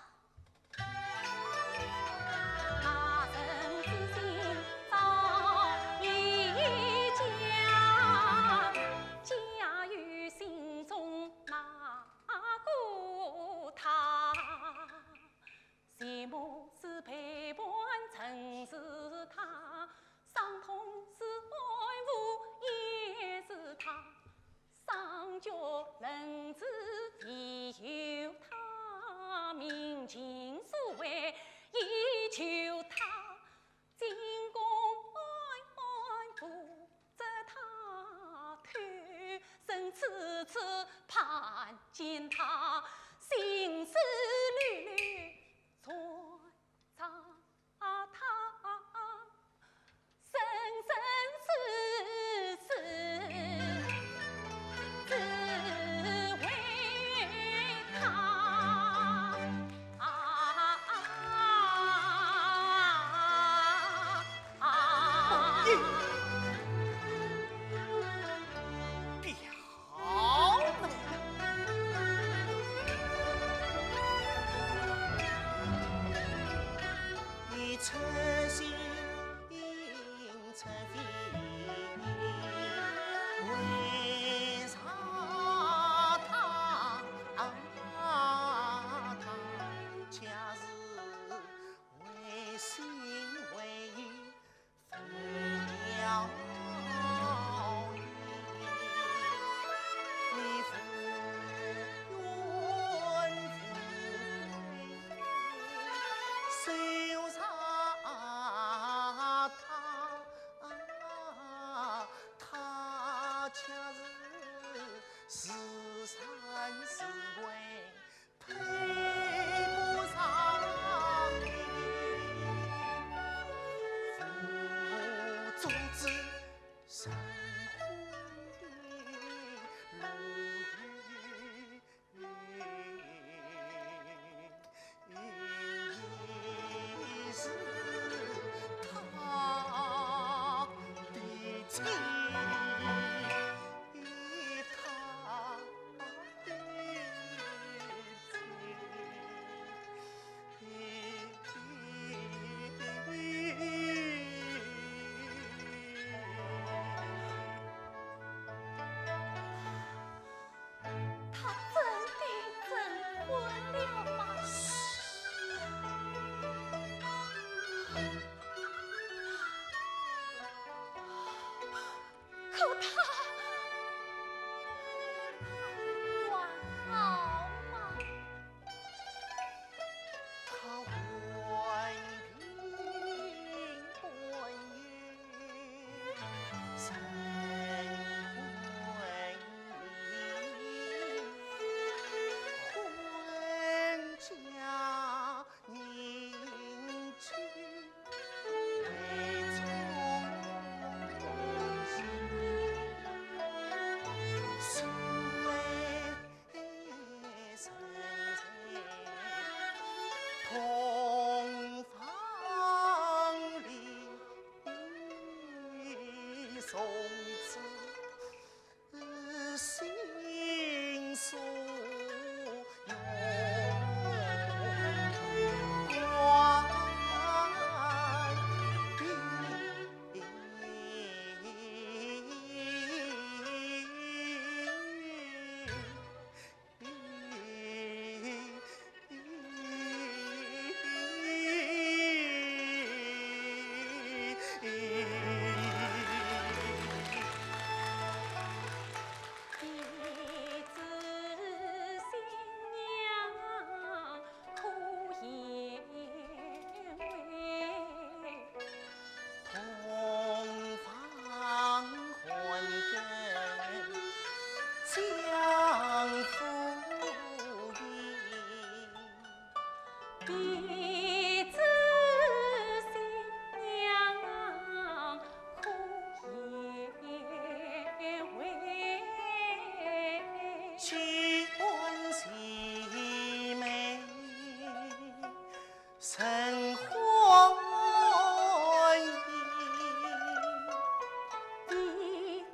弟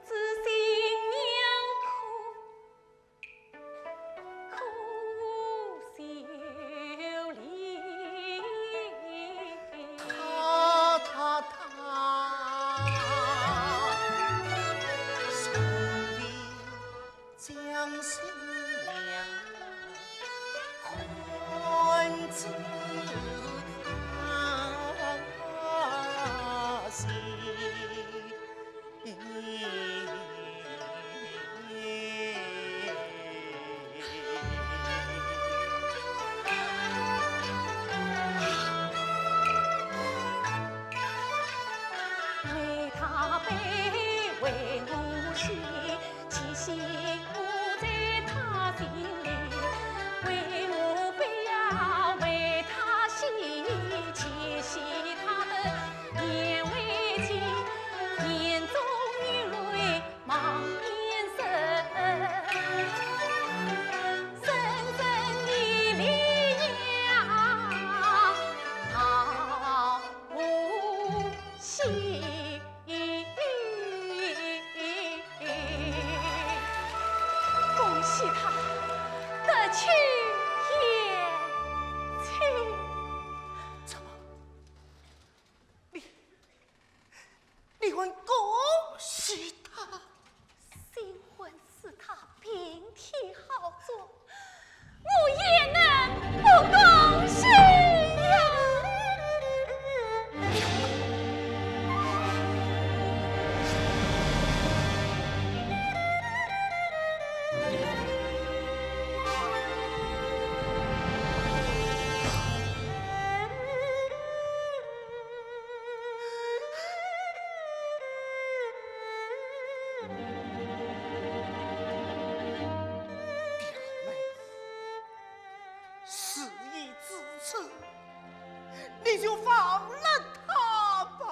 子新娘可，可留恋。他，他，他，手里 将新娘看仔细。 恭喜他得娶贤妻。怎么？你，你还恭喜他？新婚 是他平添好处，我焉能不恭喜呀？表妹，事已至此，你就放了他吧。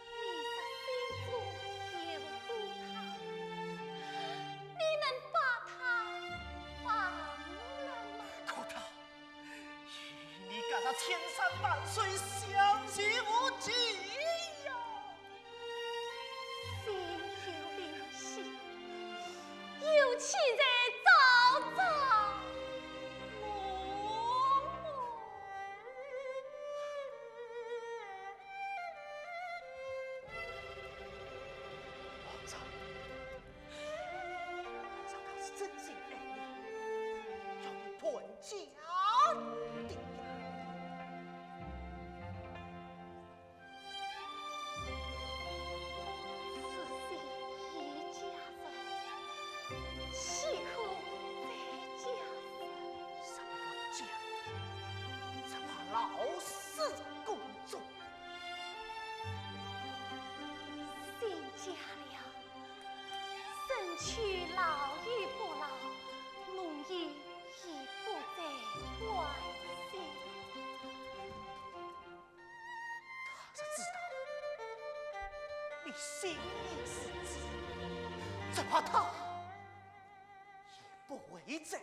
你是心中有顾他，你能把他放了吗？可他与你隔着千山万水，相距无几呀。心有灵犀，有气在朝朝暮暮。 皇上，皇上他是真心爱你，要你搬家的呀。此事一家人，岂可再家人？什么家？只怕老死宫中。 新嫁了，身体老与不老，梦莺已不再关心。他若知道你心意如此，只怕他也不会再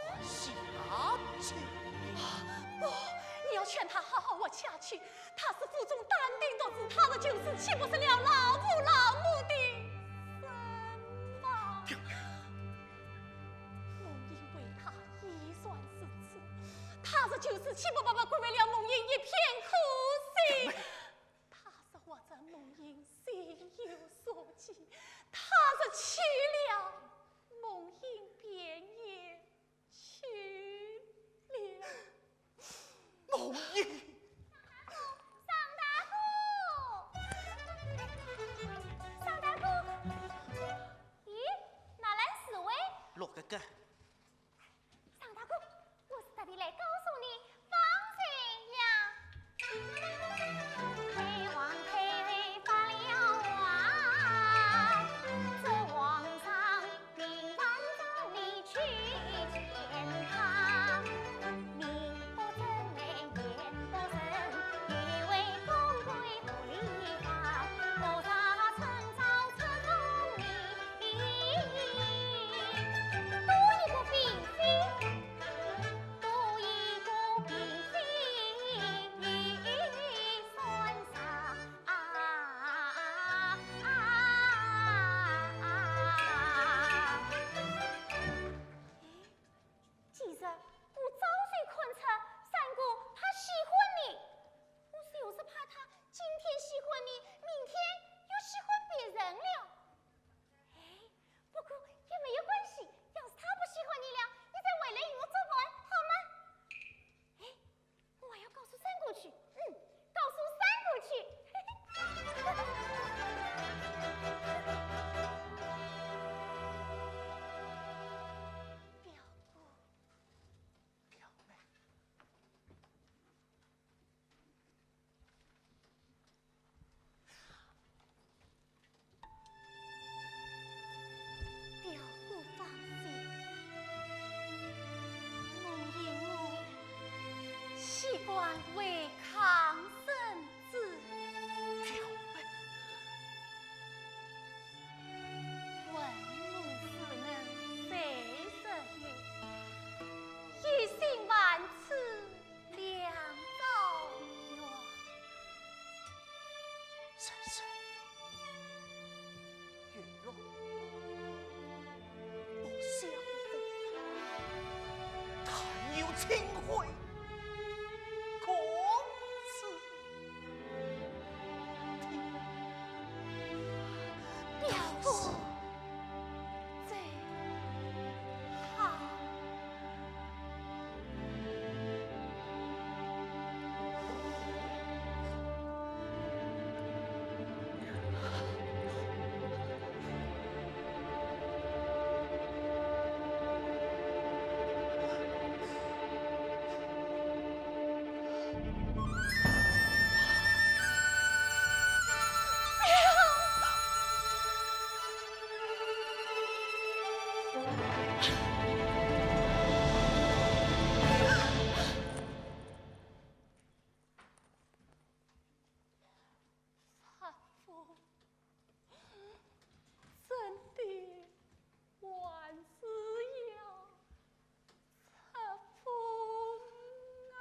活下去。不，你要劝他好好活下去。他是府中担定独子，他若就此，岂不成了老父老母的身亡？表妹，梦莺为他已然如此，他若就此，岂不白白辜负了梦莺一片苦心？表妹，他若活着，梦莺心有所寄；他若去了， 梦莺便也去了。梦莺！张大哥，张大哥，咦，哪来侍卫？陆哥哥。张大哥， 我是特地来告诉你方人呀。清辉公子。表父，这……好。 丈夫，真的还是要出风啊！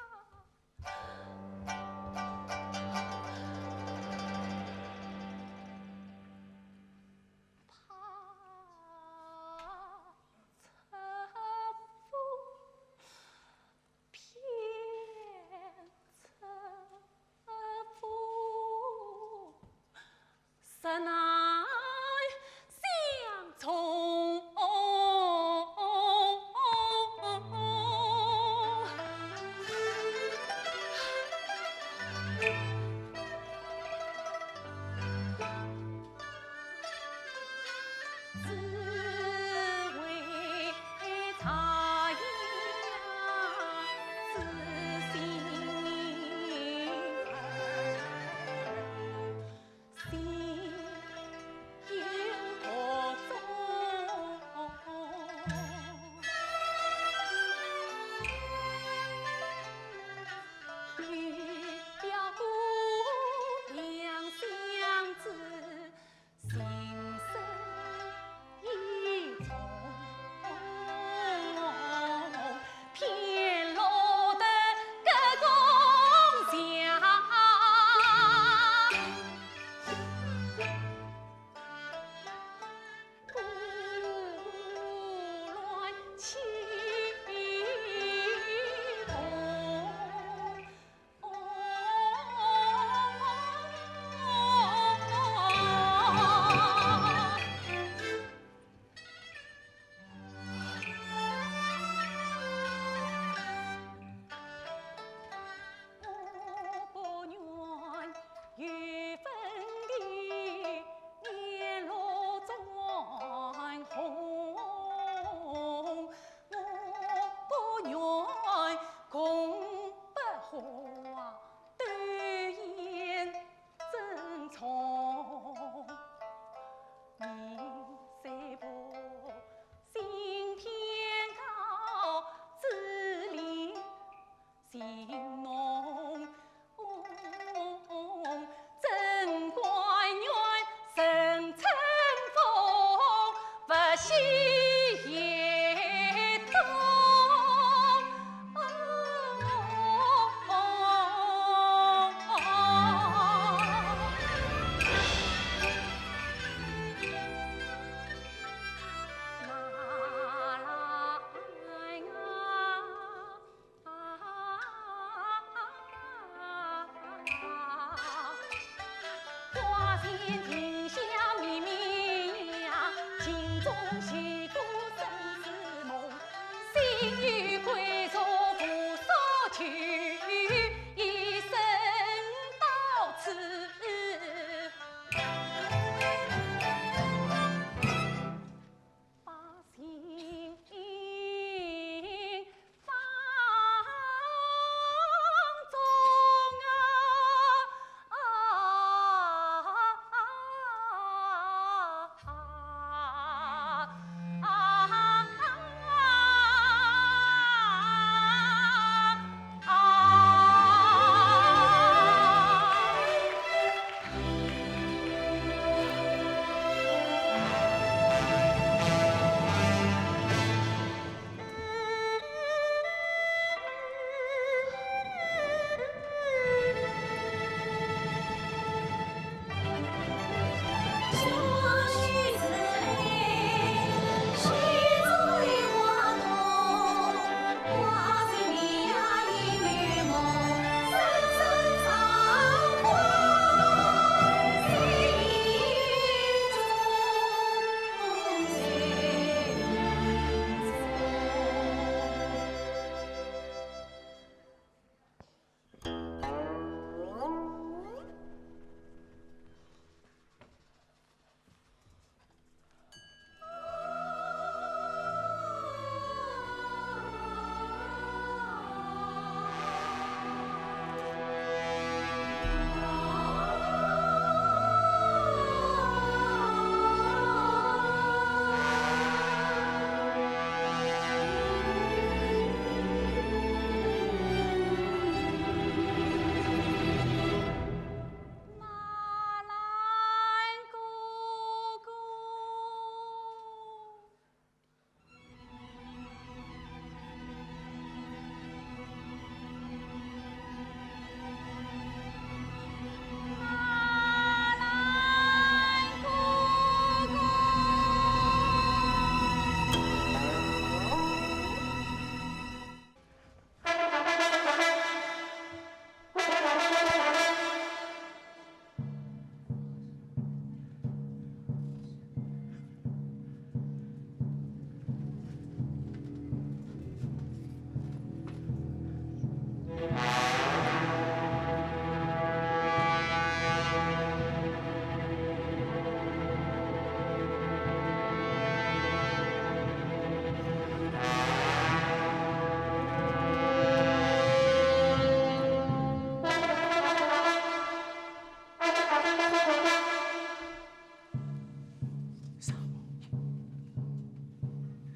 怕出风。 偏出风，实难相从。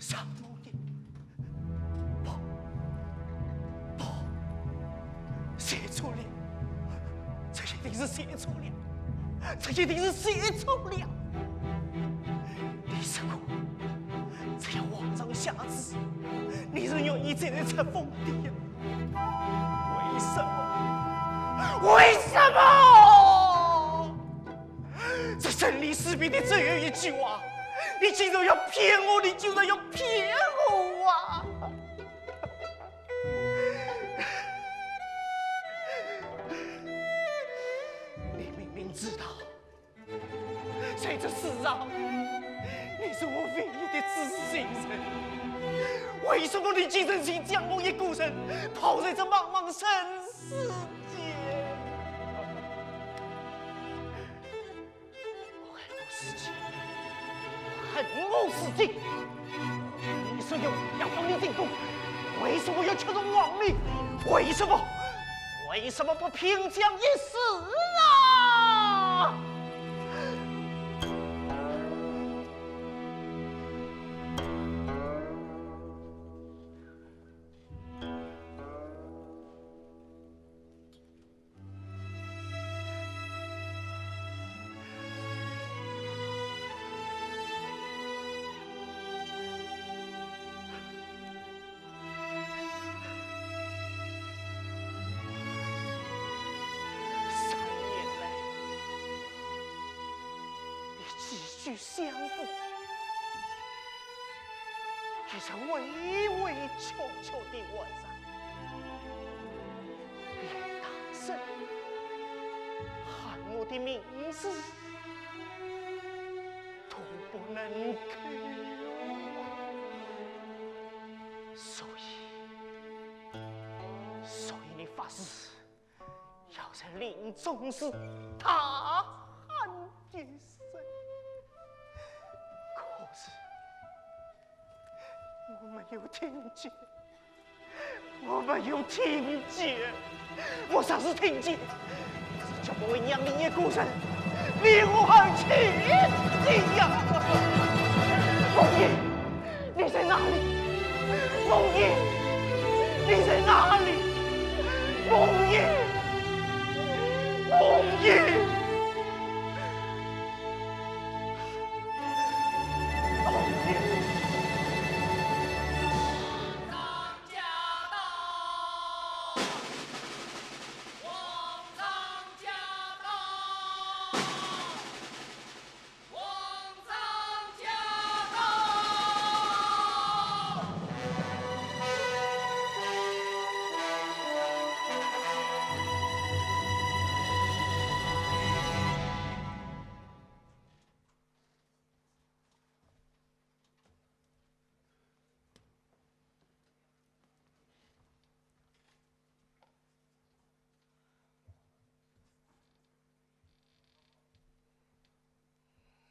伤我的。不，不，写错了，这一定是写错了，这一定是写错了。你说过，只要皇上下旨，你是愿意再次封地呀？为什么？为什么？ 这生离死别的最后一句话，你竟然要骗我，你竟然要骗我啊！你明明知道，在这世上，你是我唯一的知心人，为什么你竟忍心将我一个人抛在这茫茫人世间？ 我恨我自己，恨我自己。你说要要放你进宫，为什么要吃这皇米？为什么？为什么不拼将一死啊？三年来，你寄居相府，一日委委屈屈地活着。 连大人喊我的名字都不能叫啊。所以，所以你发誓要在临终时大喊一声，可是我没有听见。 我没有听见，我若是听见，这就不会让你一个人离我而去的呀。凤英，你在哪里？凤英，你在哪里？凤英，凤英。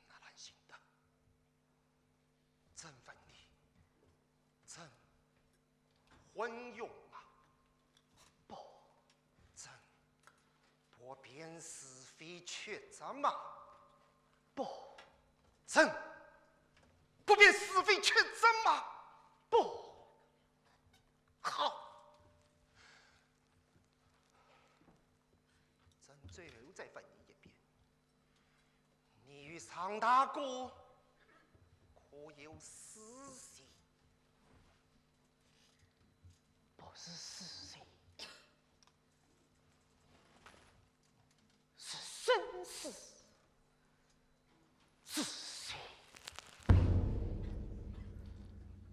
纳兰性德，朕问你，朕昏庸吗？不，朕不辨是非曲折吗？不，朕不辨是非曲折吗？不。好， 朕最后再问你一遍，你与常大哥可有私情？不是私情，是生死之情。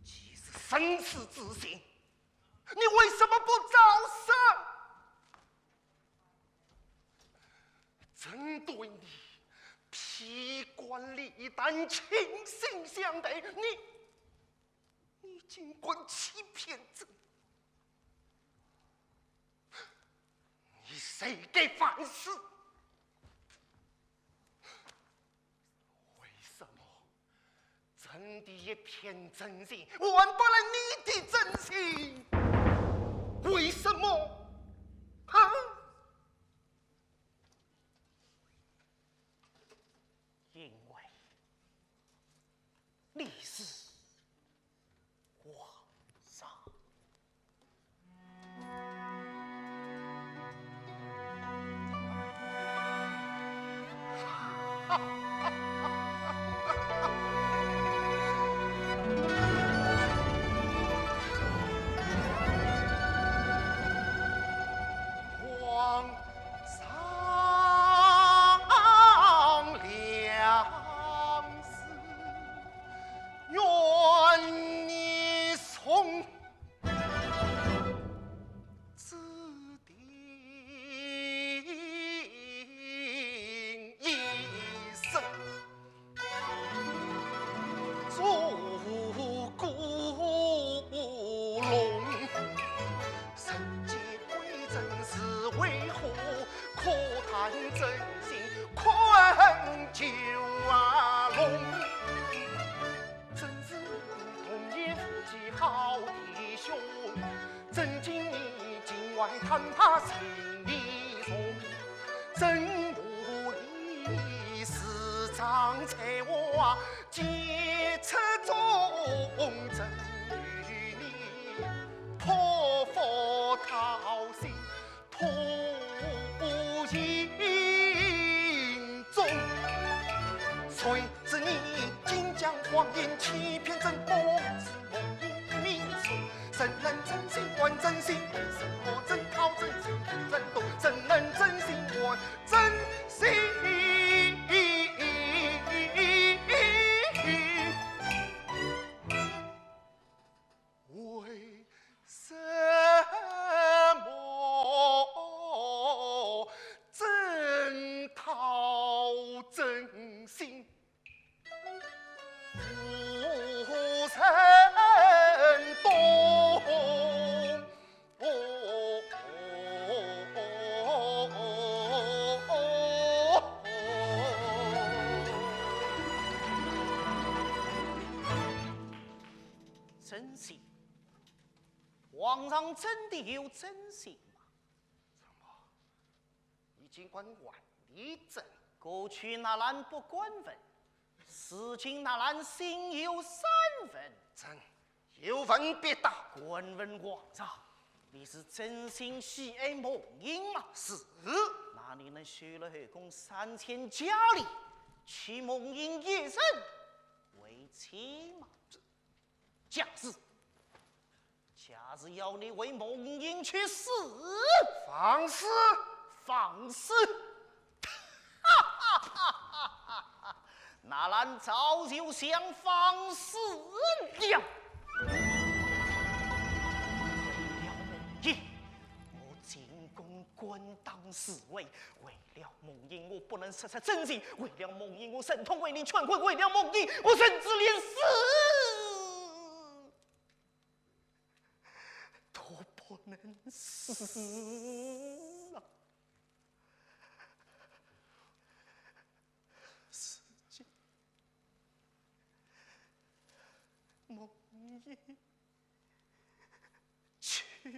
既是生死之情， 你为什么不早说？朕对你披肝沥胆，倾心相待，你，你竟敢欺骗朕！你罪该万死！ 为什么朕的一片真心换不来你的真心？为什么？啊？因为你是古龙。人皆鬼神是为何？可叹真心困九龙。真是童言无忌好弟兄，真经你境外，叹他心里重。真无理，自仗才华， 皆出众，真与你托付道心，托孤影中。谁知你竟将谎言欺骗真，莫是梦萦命中。怎能真心换真心？为什么真桃真心不真动？怎能真心换 真心。为什么真桃真心 无人懂。真心，皇上真的有真心吗？怎么？ 你竟敢妄立真？过去纳兰不敢问，如今纳兰心有三问。朕有问必答。敢问皇上，你是真心喜爱梦萦吗？是。那你能收了后宫三千佳丽，娶梦萦一人为妻吗？ 假使，假使要你为梦萦去死，放肆！放肆！哈哈哈哈哈！纳兰早就想放肆了。为了梦萦，我进宫滚当侍卫，为了梦萦，我不能失去真心，为了梦萦，我忍痛为你劝婚，为了梦萦，我甚至连死都不能死啊！如今，梦萦 去了。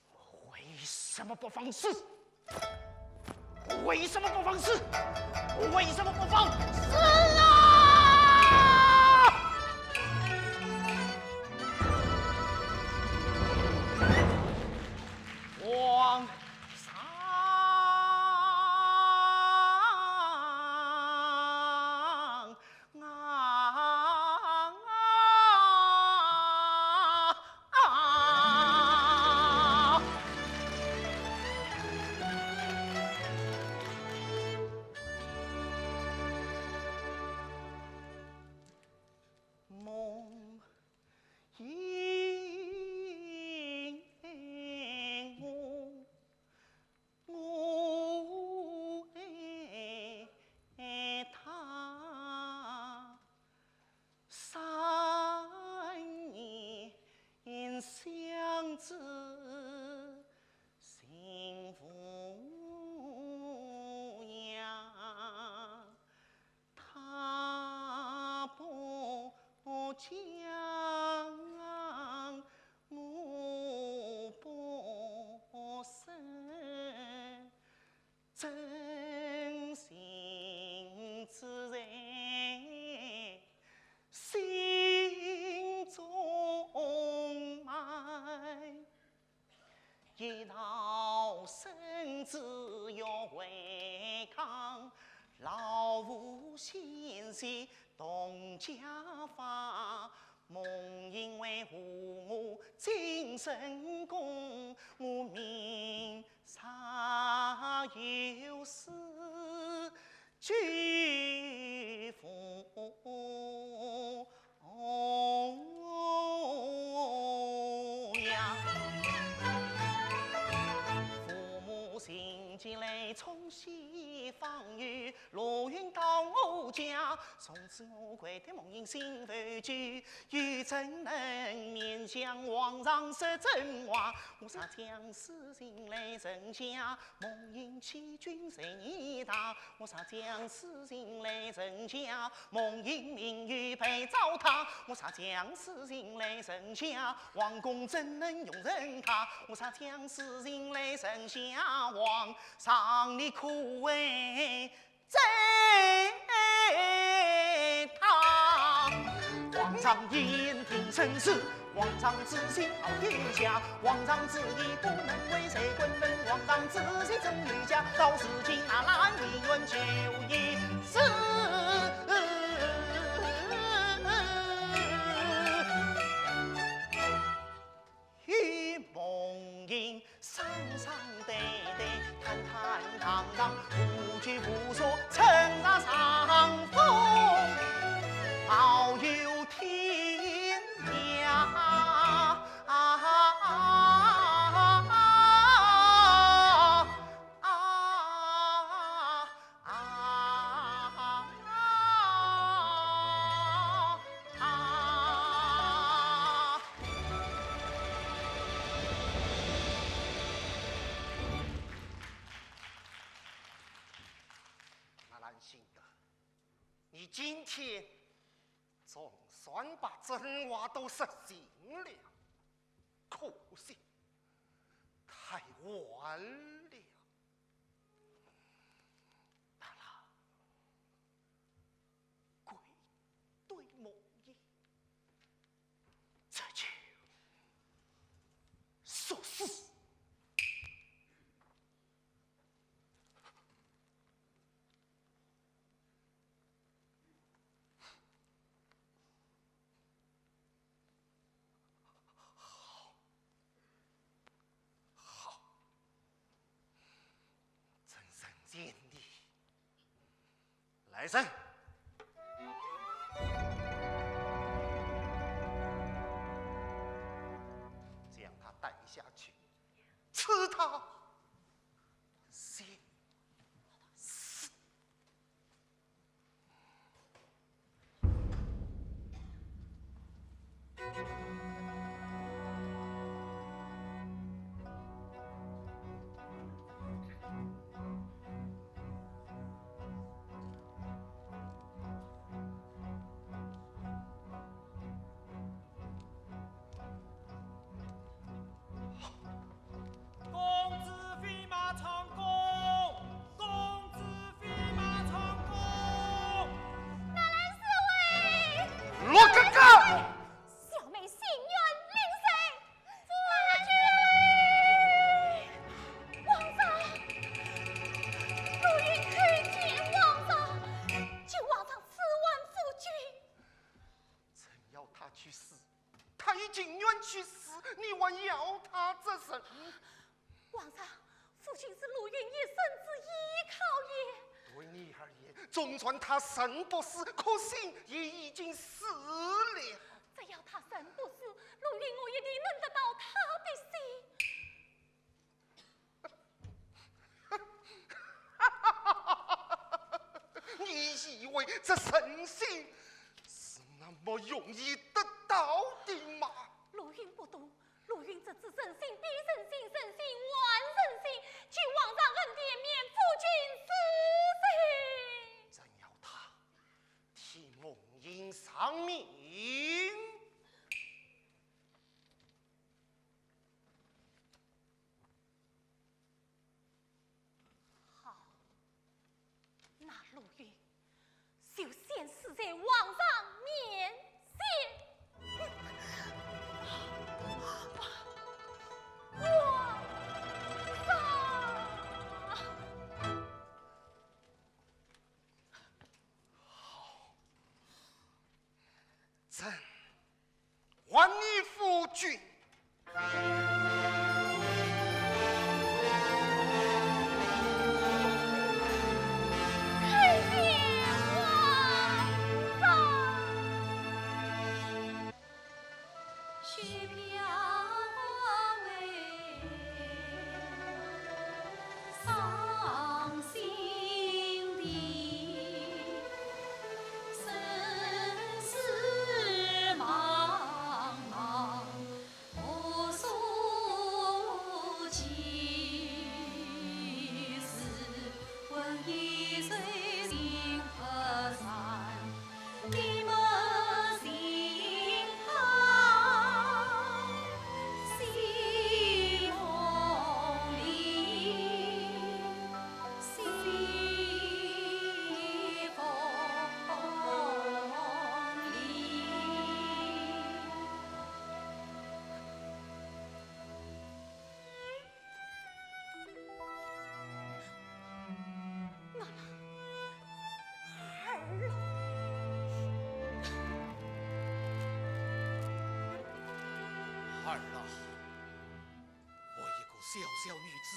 我为什么不放肆？我为什么不放肆？我为什么不放肆啊？皇上 啊，啊，梦萦，我 我爱她，三年相知心无恙。 她不讲，我不说，真心只在心中埋。 一朝生死要回抗，老夫险些动家法。梦萦为护我进深宫，我命若有失， 救父呀。父母情急来冲西方游，路从此我跪得梦萦心烦急，又怎能勉强皇上说真话？我杀将士情来人家，梦萦欺君罪孽大。我杀将士情来人家，梦萦名誉被糟蹋。我杀将士情来人家，皇宫怎能容忍他？我杀将士情来人家，皇上你可会 再他。皇上言听圣旨，皇上之心好天下，皇上旨意不能违，谁敢问皇上旨意真与假？到如今那兰亭院酒一诗。 与梦萦双双对对，坦坦荡荡，无拘无束，乘着长风，遨游天涯。啊啊啊啊！纳兰性德，你今天总算把真话都说尽了，可惜太晚了。 罢了，跪对梦萦，这就作死。 好，好，朕成全你。来人，将他带下去，赐他 公子飞马长弓，公子飞马长弓。哪来侍卫？陆哥哥！小妹心愿领受。夫君！皇上！陆云叩见皇上，求皇上赐还夫君。 朕要他去死，他也情愿去死，你还要他做甚？皇上，夫君是陆云一生之依靠也。对你而言，纵然他生不死，可心也已经死了。只要他生不死，陆云我一定能得到他的心。 你以为这神仙是那么容易得到的吗？陆云不懂，陆云这次人心比人心，人心还人心，求皇上恩典免夫君死罪。朕要他替梦萦偿命。 好，那陆云就先死在皇上面前。皇上！好，朕 还你夫君。儿啊，我一个小小女子，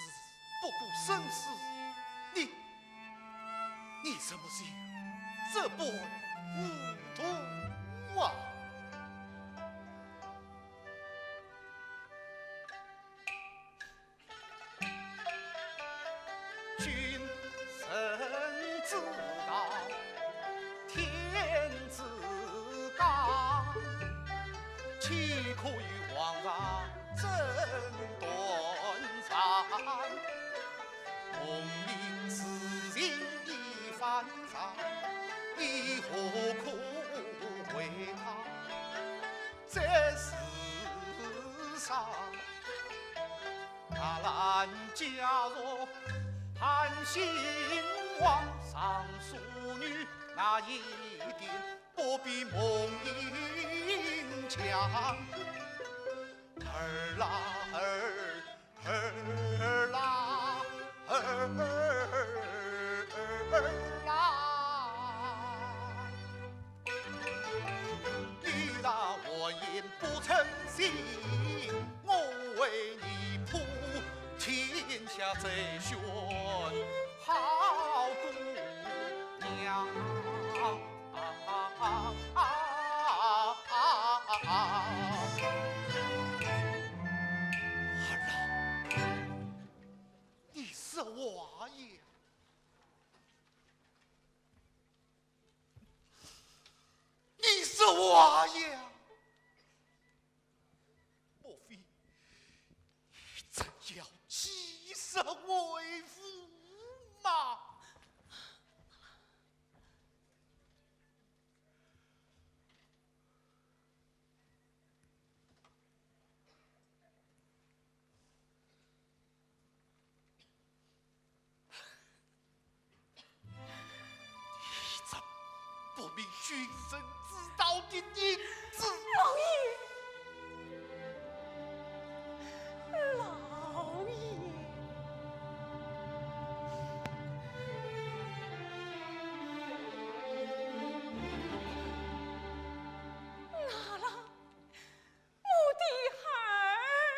不顾生死，你，你怎么就这般糊涂啊？ 君臣之道，天之纲，岂可与皇上争端场？功名事业已反常，你何苦为他在世上？ 纳兰家族含兴旺，尚书女那一点不比孟英强。儿啦儿，儿啦儿，儿啦。 你若完颜不称心，我为你破天下最玄好姑娘。儿啊，你说话呀！ 你说话呀！莫非你真要起死回府吗？ 你这不明君臣之道的佞子！老爷，老爷。 我的孩儿。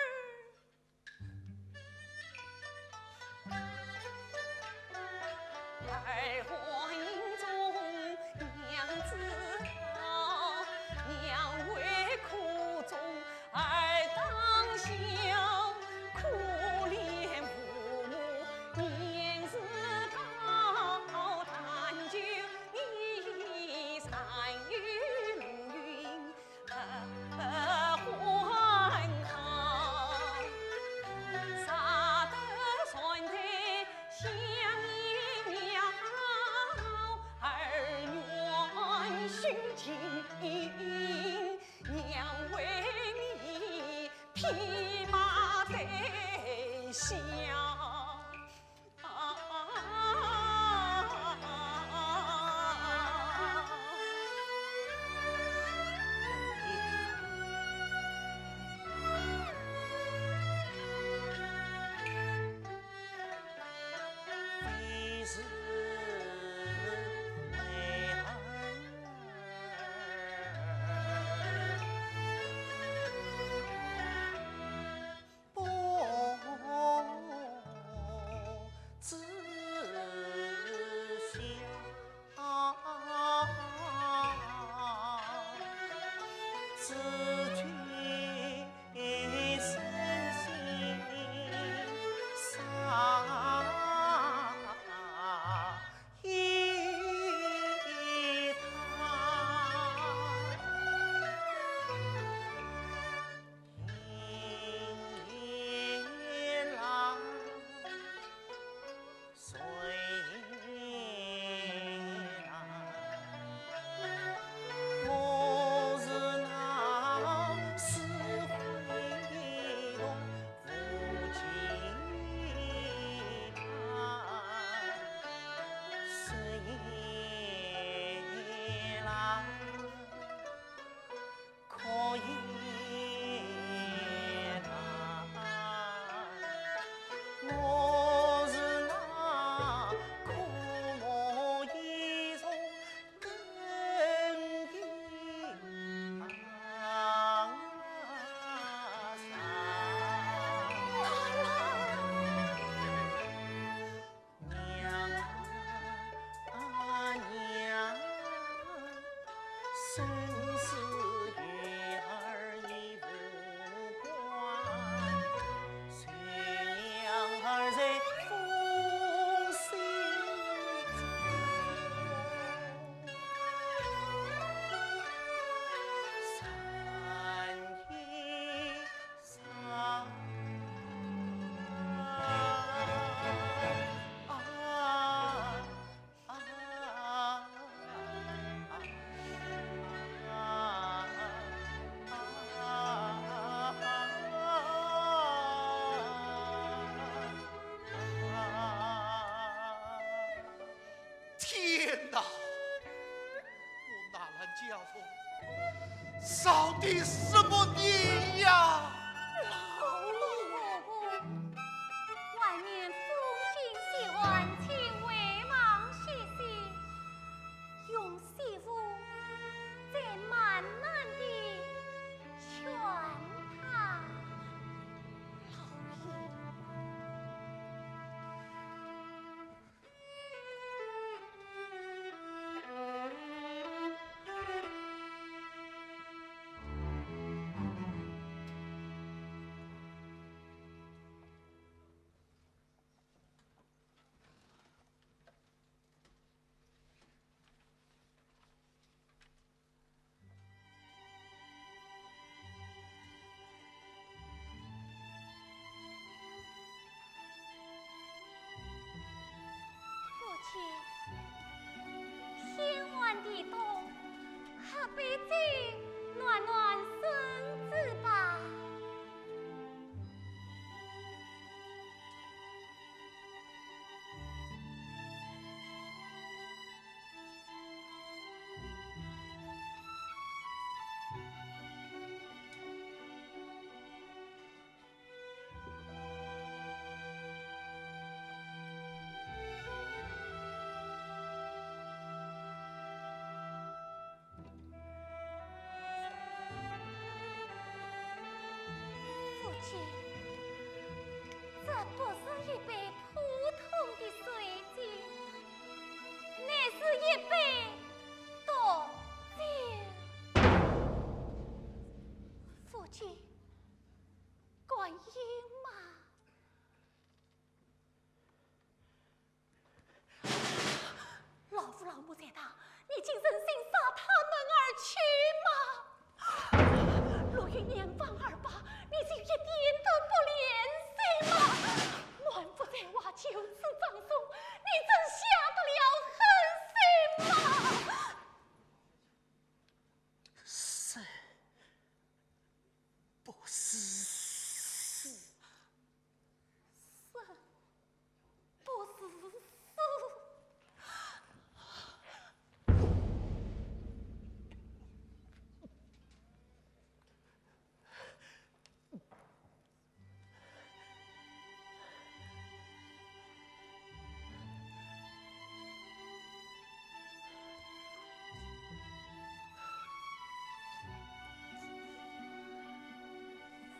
少的什么年呀？老老婆婆，晚年风景稀罕，请回房歇息，容媳妇再慢慢地劝他。老爷。 父亲，天寒地冻，喝杯酒暖暖身子吧。 父亲，这不是一杯普通的水酒，乃是一杯毒酒。父亲，观音妈。 老父老母在堂，你竟忍心杀他们而去吗？陆羽年方二八，你就一点都不怜惜吗？满腹才华就此葬送，你怎下得了狠心吗？生不如死。 生不如死。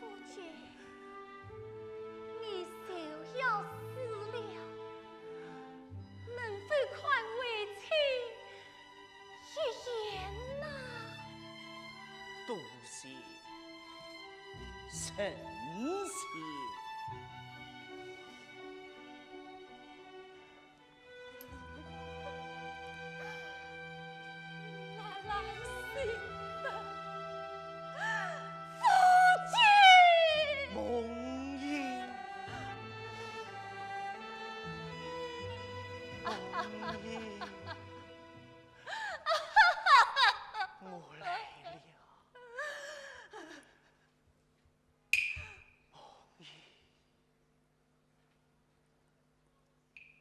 父亲，你就要死了，能否宽慰妻一言呐？多谢神仙。 那兰心的父亲。梦莺。梦莺。我来了。梦莺。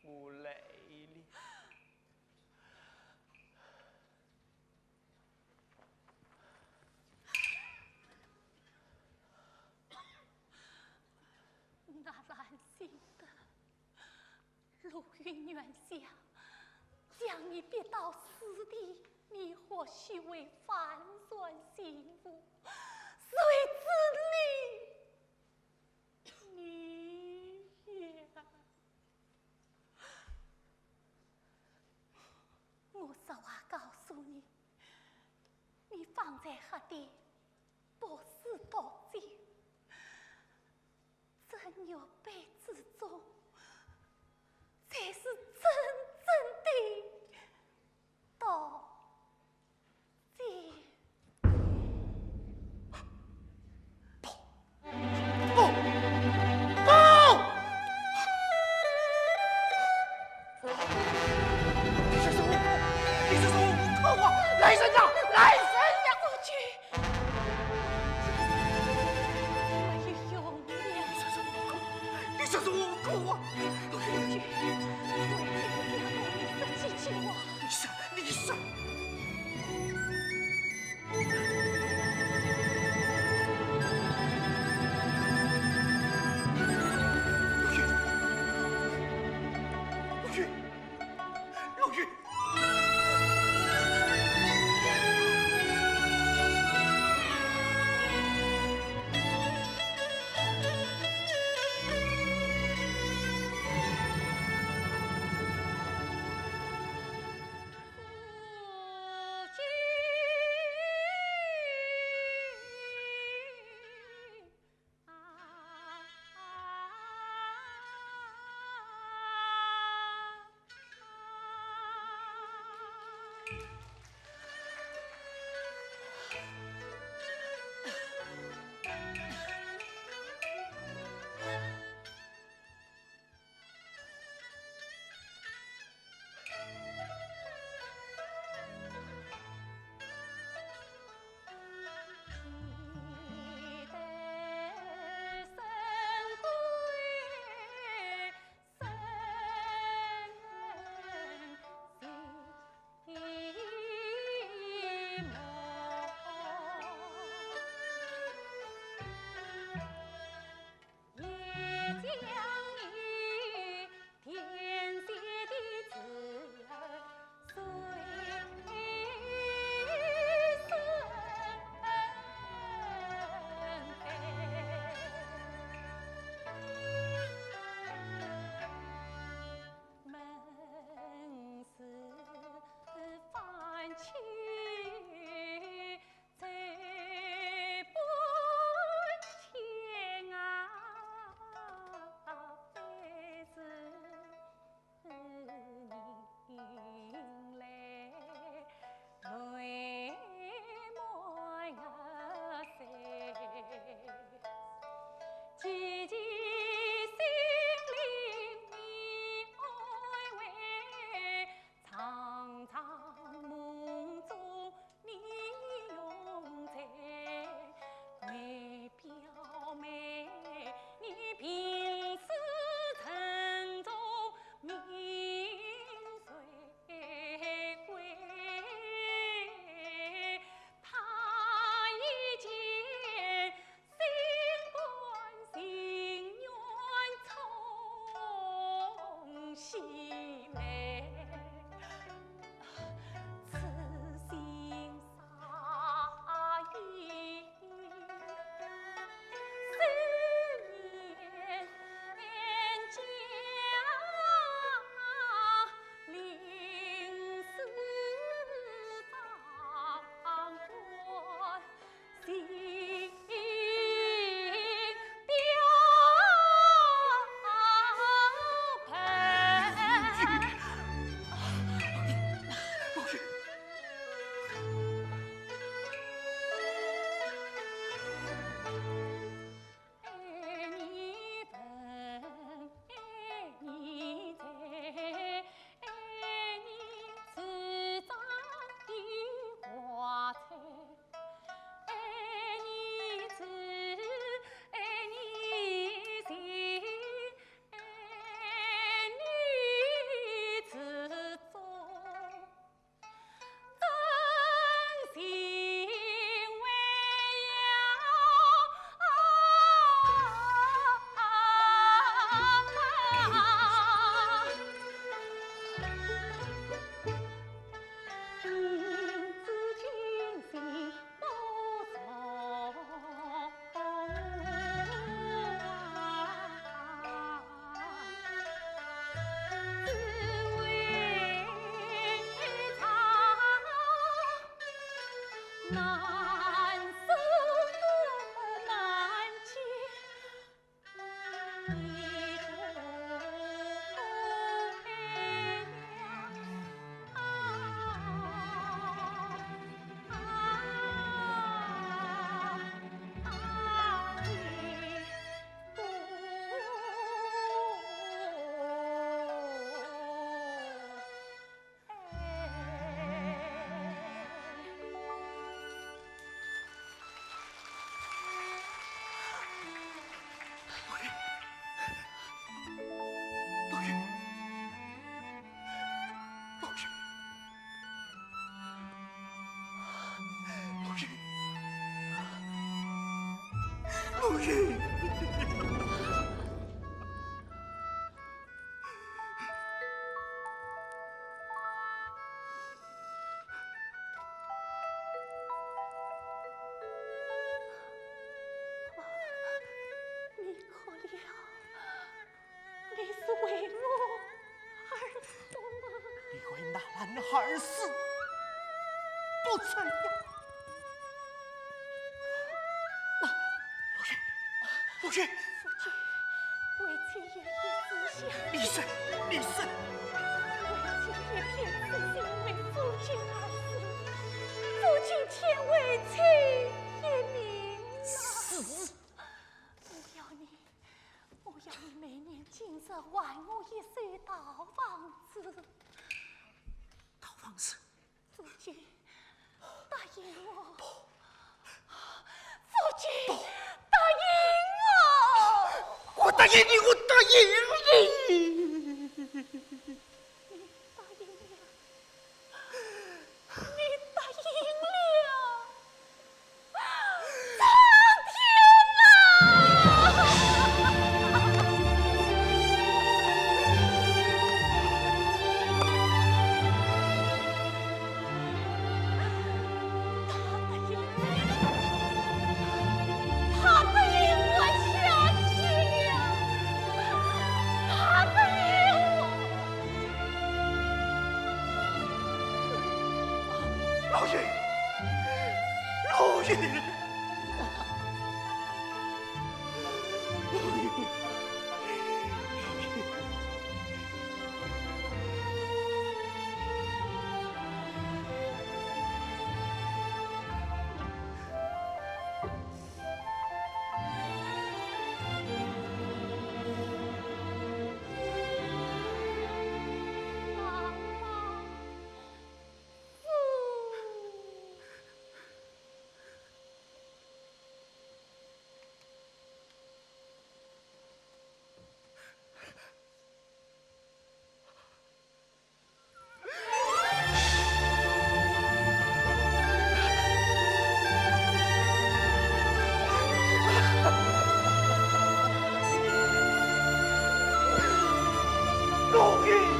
我来了。那兰心的，陆羽原想将你逼到死地，你或许会幡然醒悟，谁知你 你呀，我实话告诉你，你方才喝的不是毒酒，这玉杯之中才是真正的 毒酒。不，不，不！你这是何苦？你这是何苦啊！来人呐，来人呐！不去。没有用了。你这是何苦？你这是何苦啊！不去。陆羽。你哭了，你是为我而哭吗？你为纳兰而死，不曾呀？ 陆羽。夫君，为妻一片思想。李生，李生。为妻一片思想，为夫君而死，夫君且为妻一命啊！死！我要你，我要你每年今日还我一首稻房子。稻房子？ 夫君，答应我。不。夫君，不。答应我。我答应你，我答应你。你答应了。你答应了。老爷，老爷，老爷。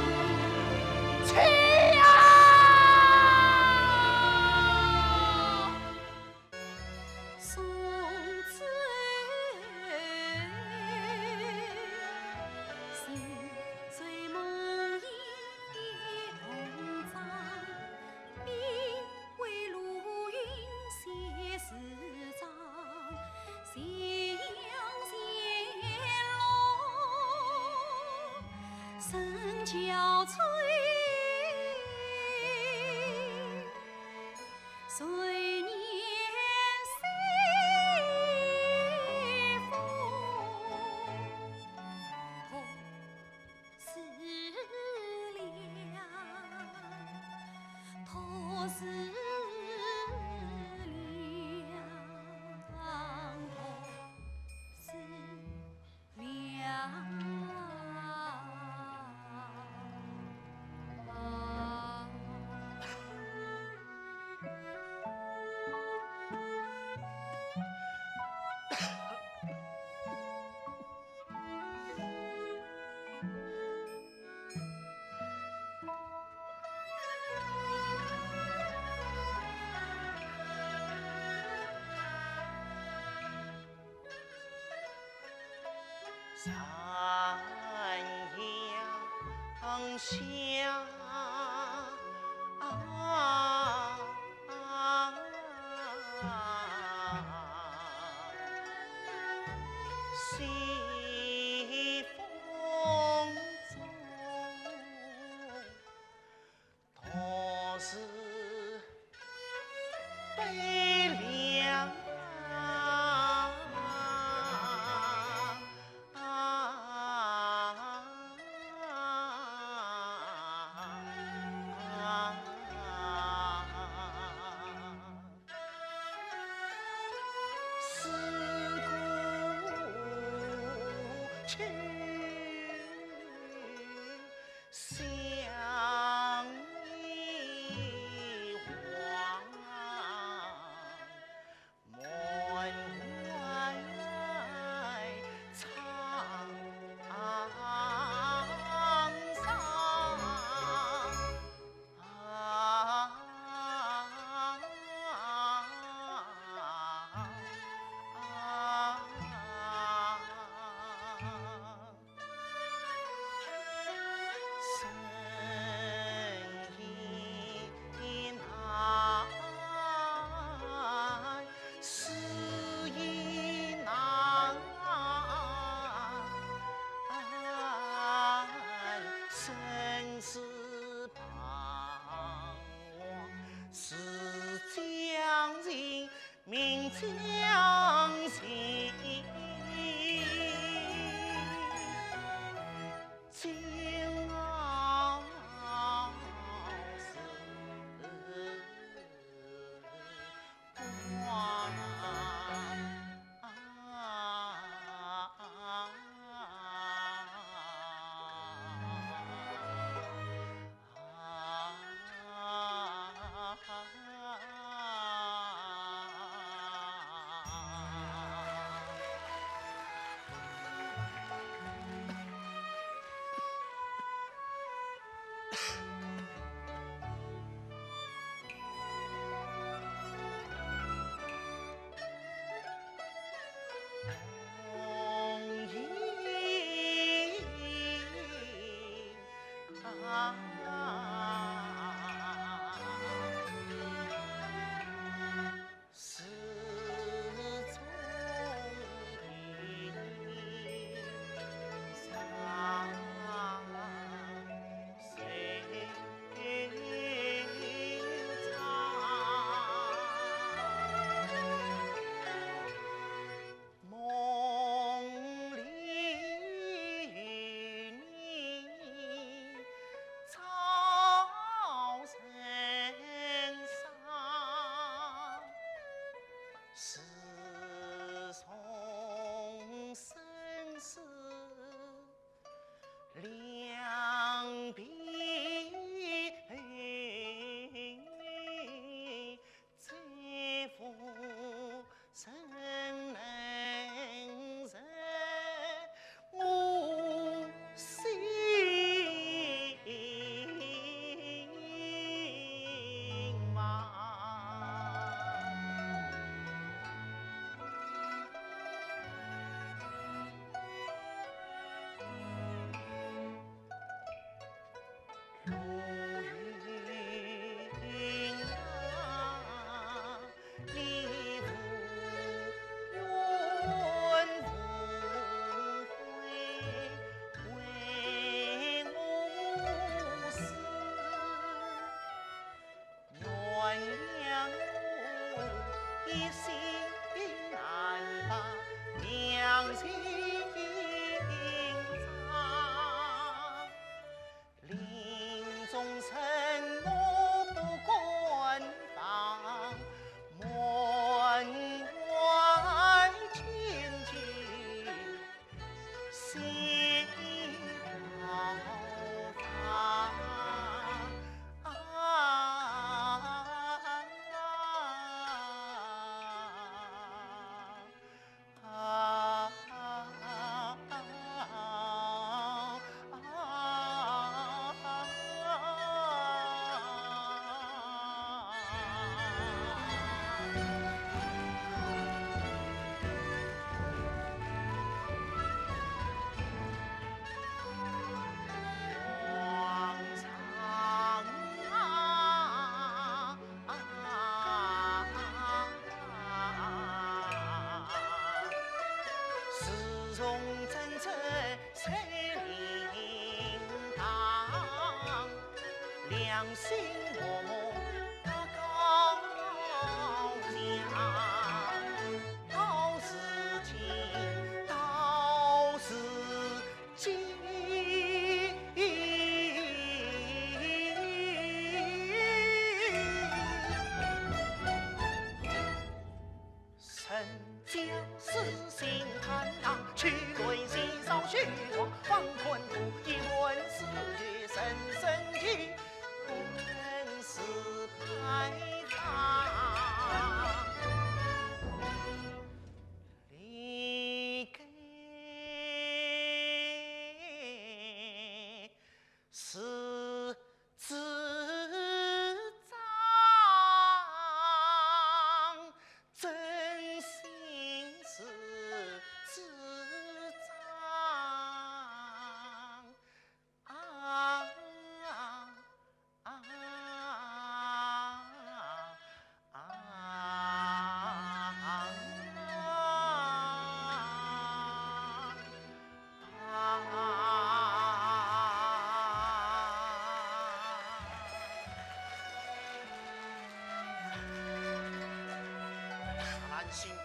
兰心动，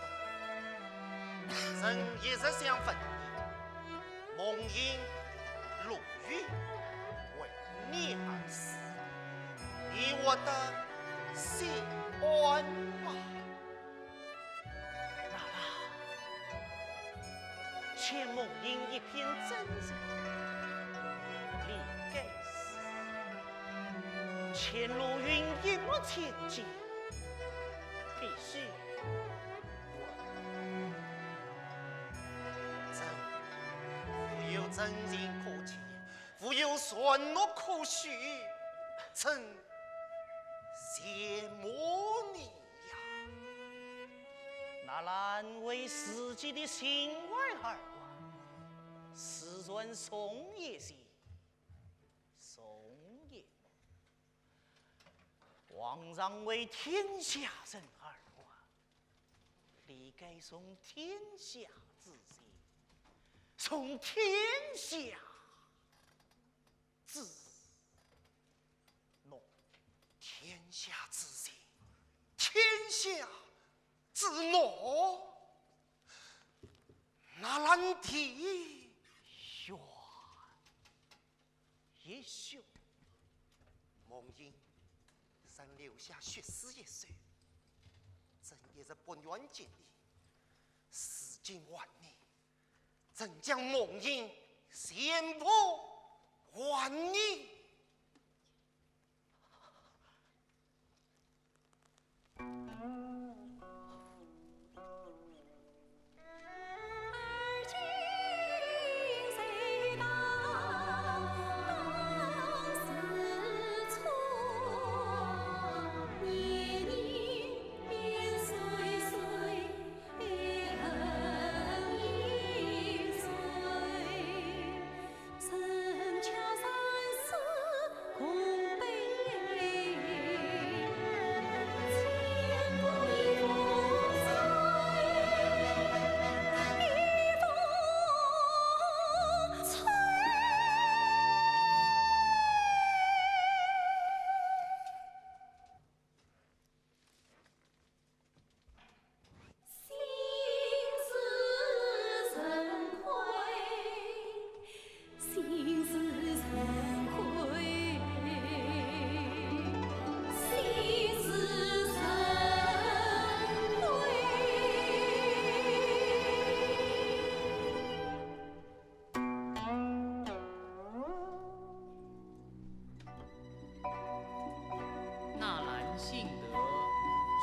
人一日想分离，梦萦、陆羽为你而死，你活得心安吗？ 娜拉，欠梦萦一片真情，理该死；欠陆羽一抹千金，必须活。朕无有真情可欠，无有承诺可许，朕 谢幕你呀。纳兰为自己的情怀而活，自然从也谢，从也幕。皇上为天下人而活，理该从天下之谢，从天下 之怒。天下之心，天下之怒。纳兰的冤，一血。梦萦，曾留下血书一首，朕一日不愿见你，如今还你， 朕将梦萦全部还你。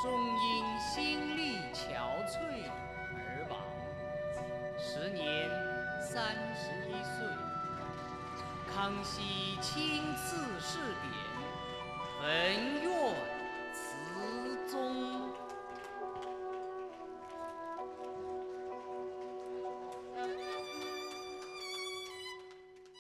终因心力憔悴而亡，时年三十一岁。康熙亲赐谥匾，文岳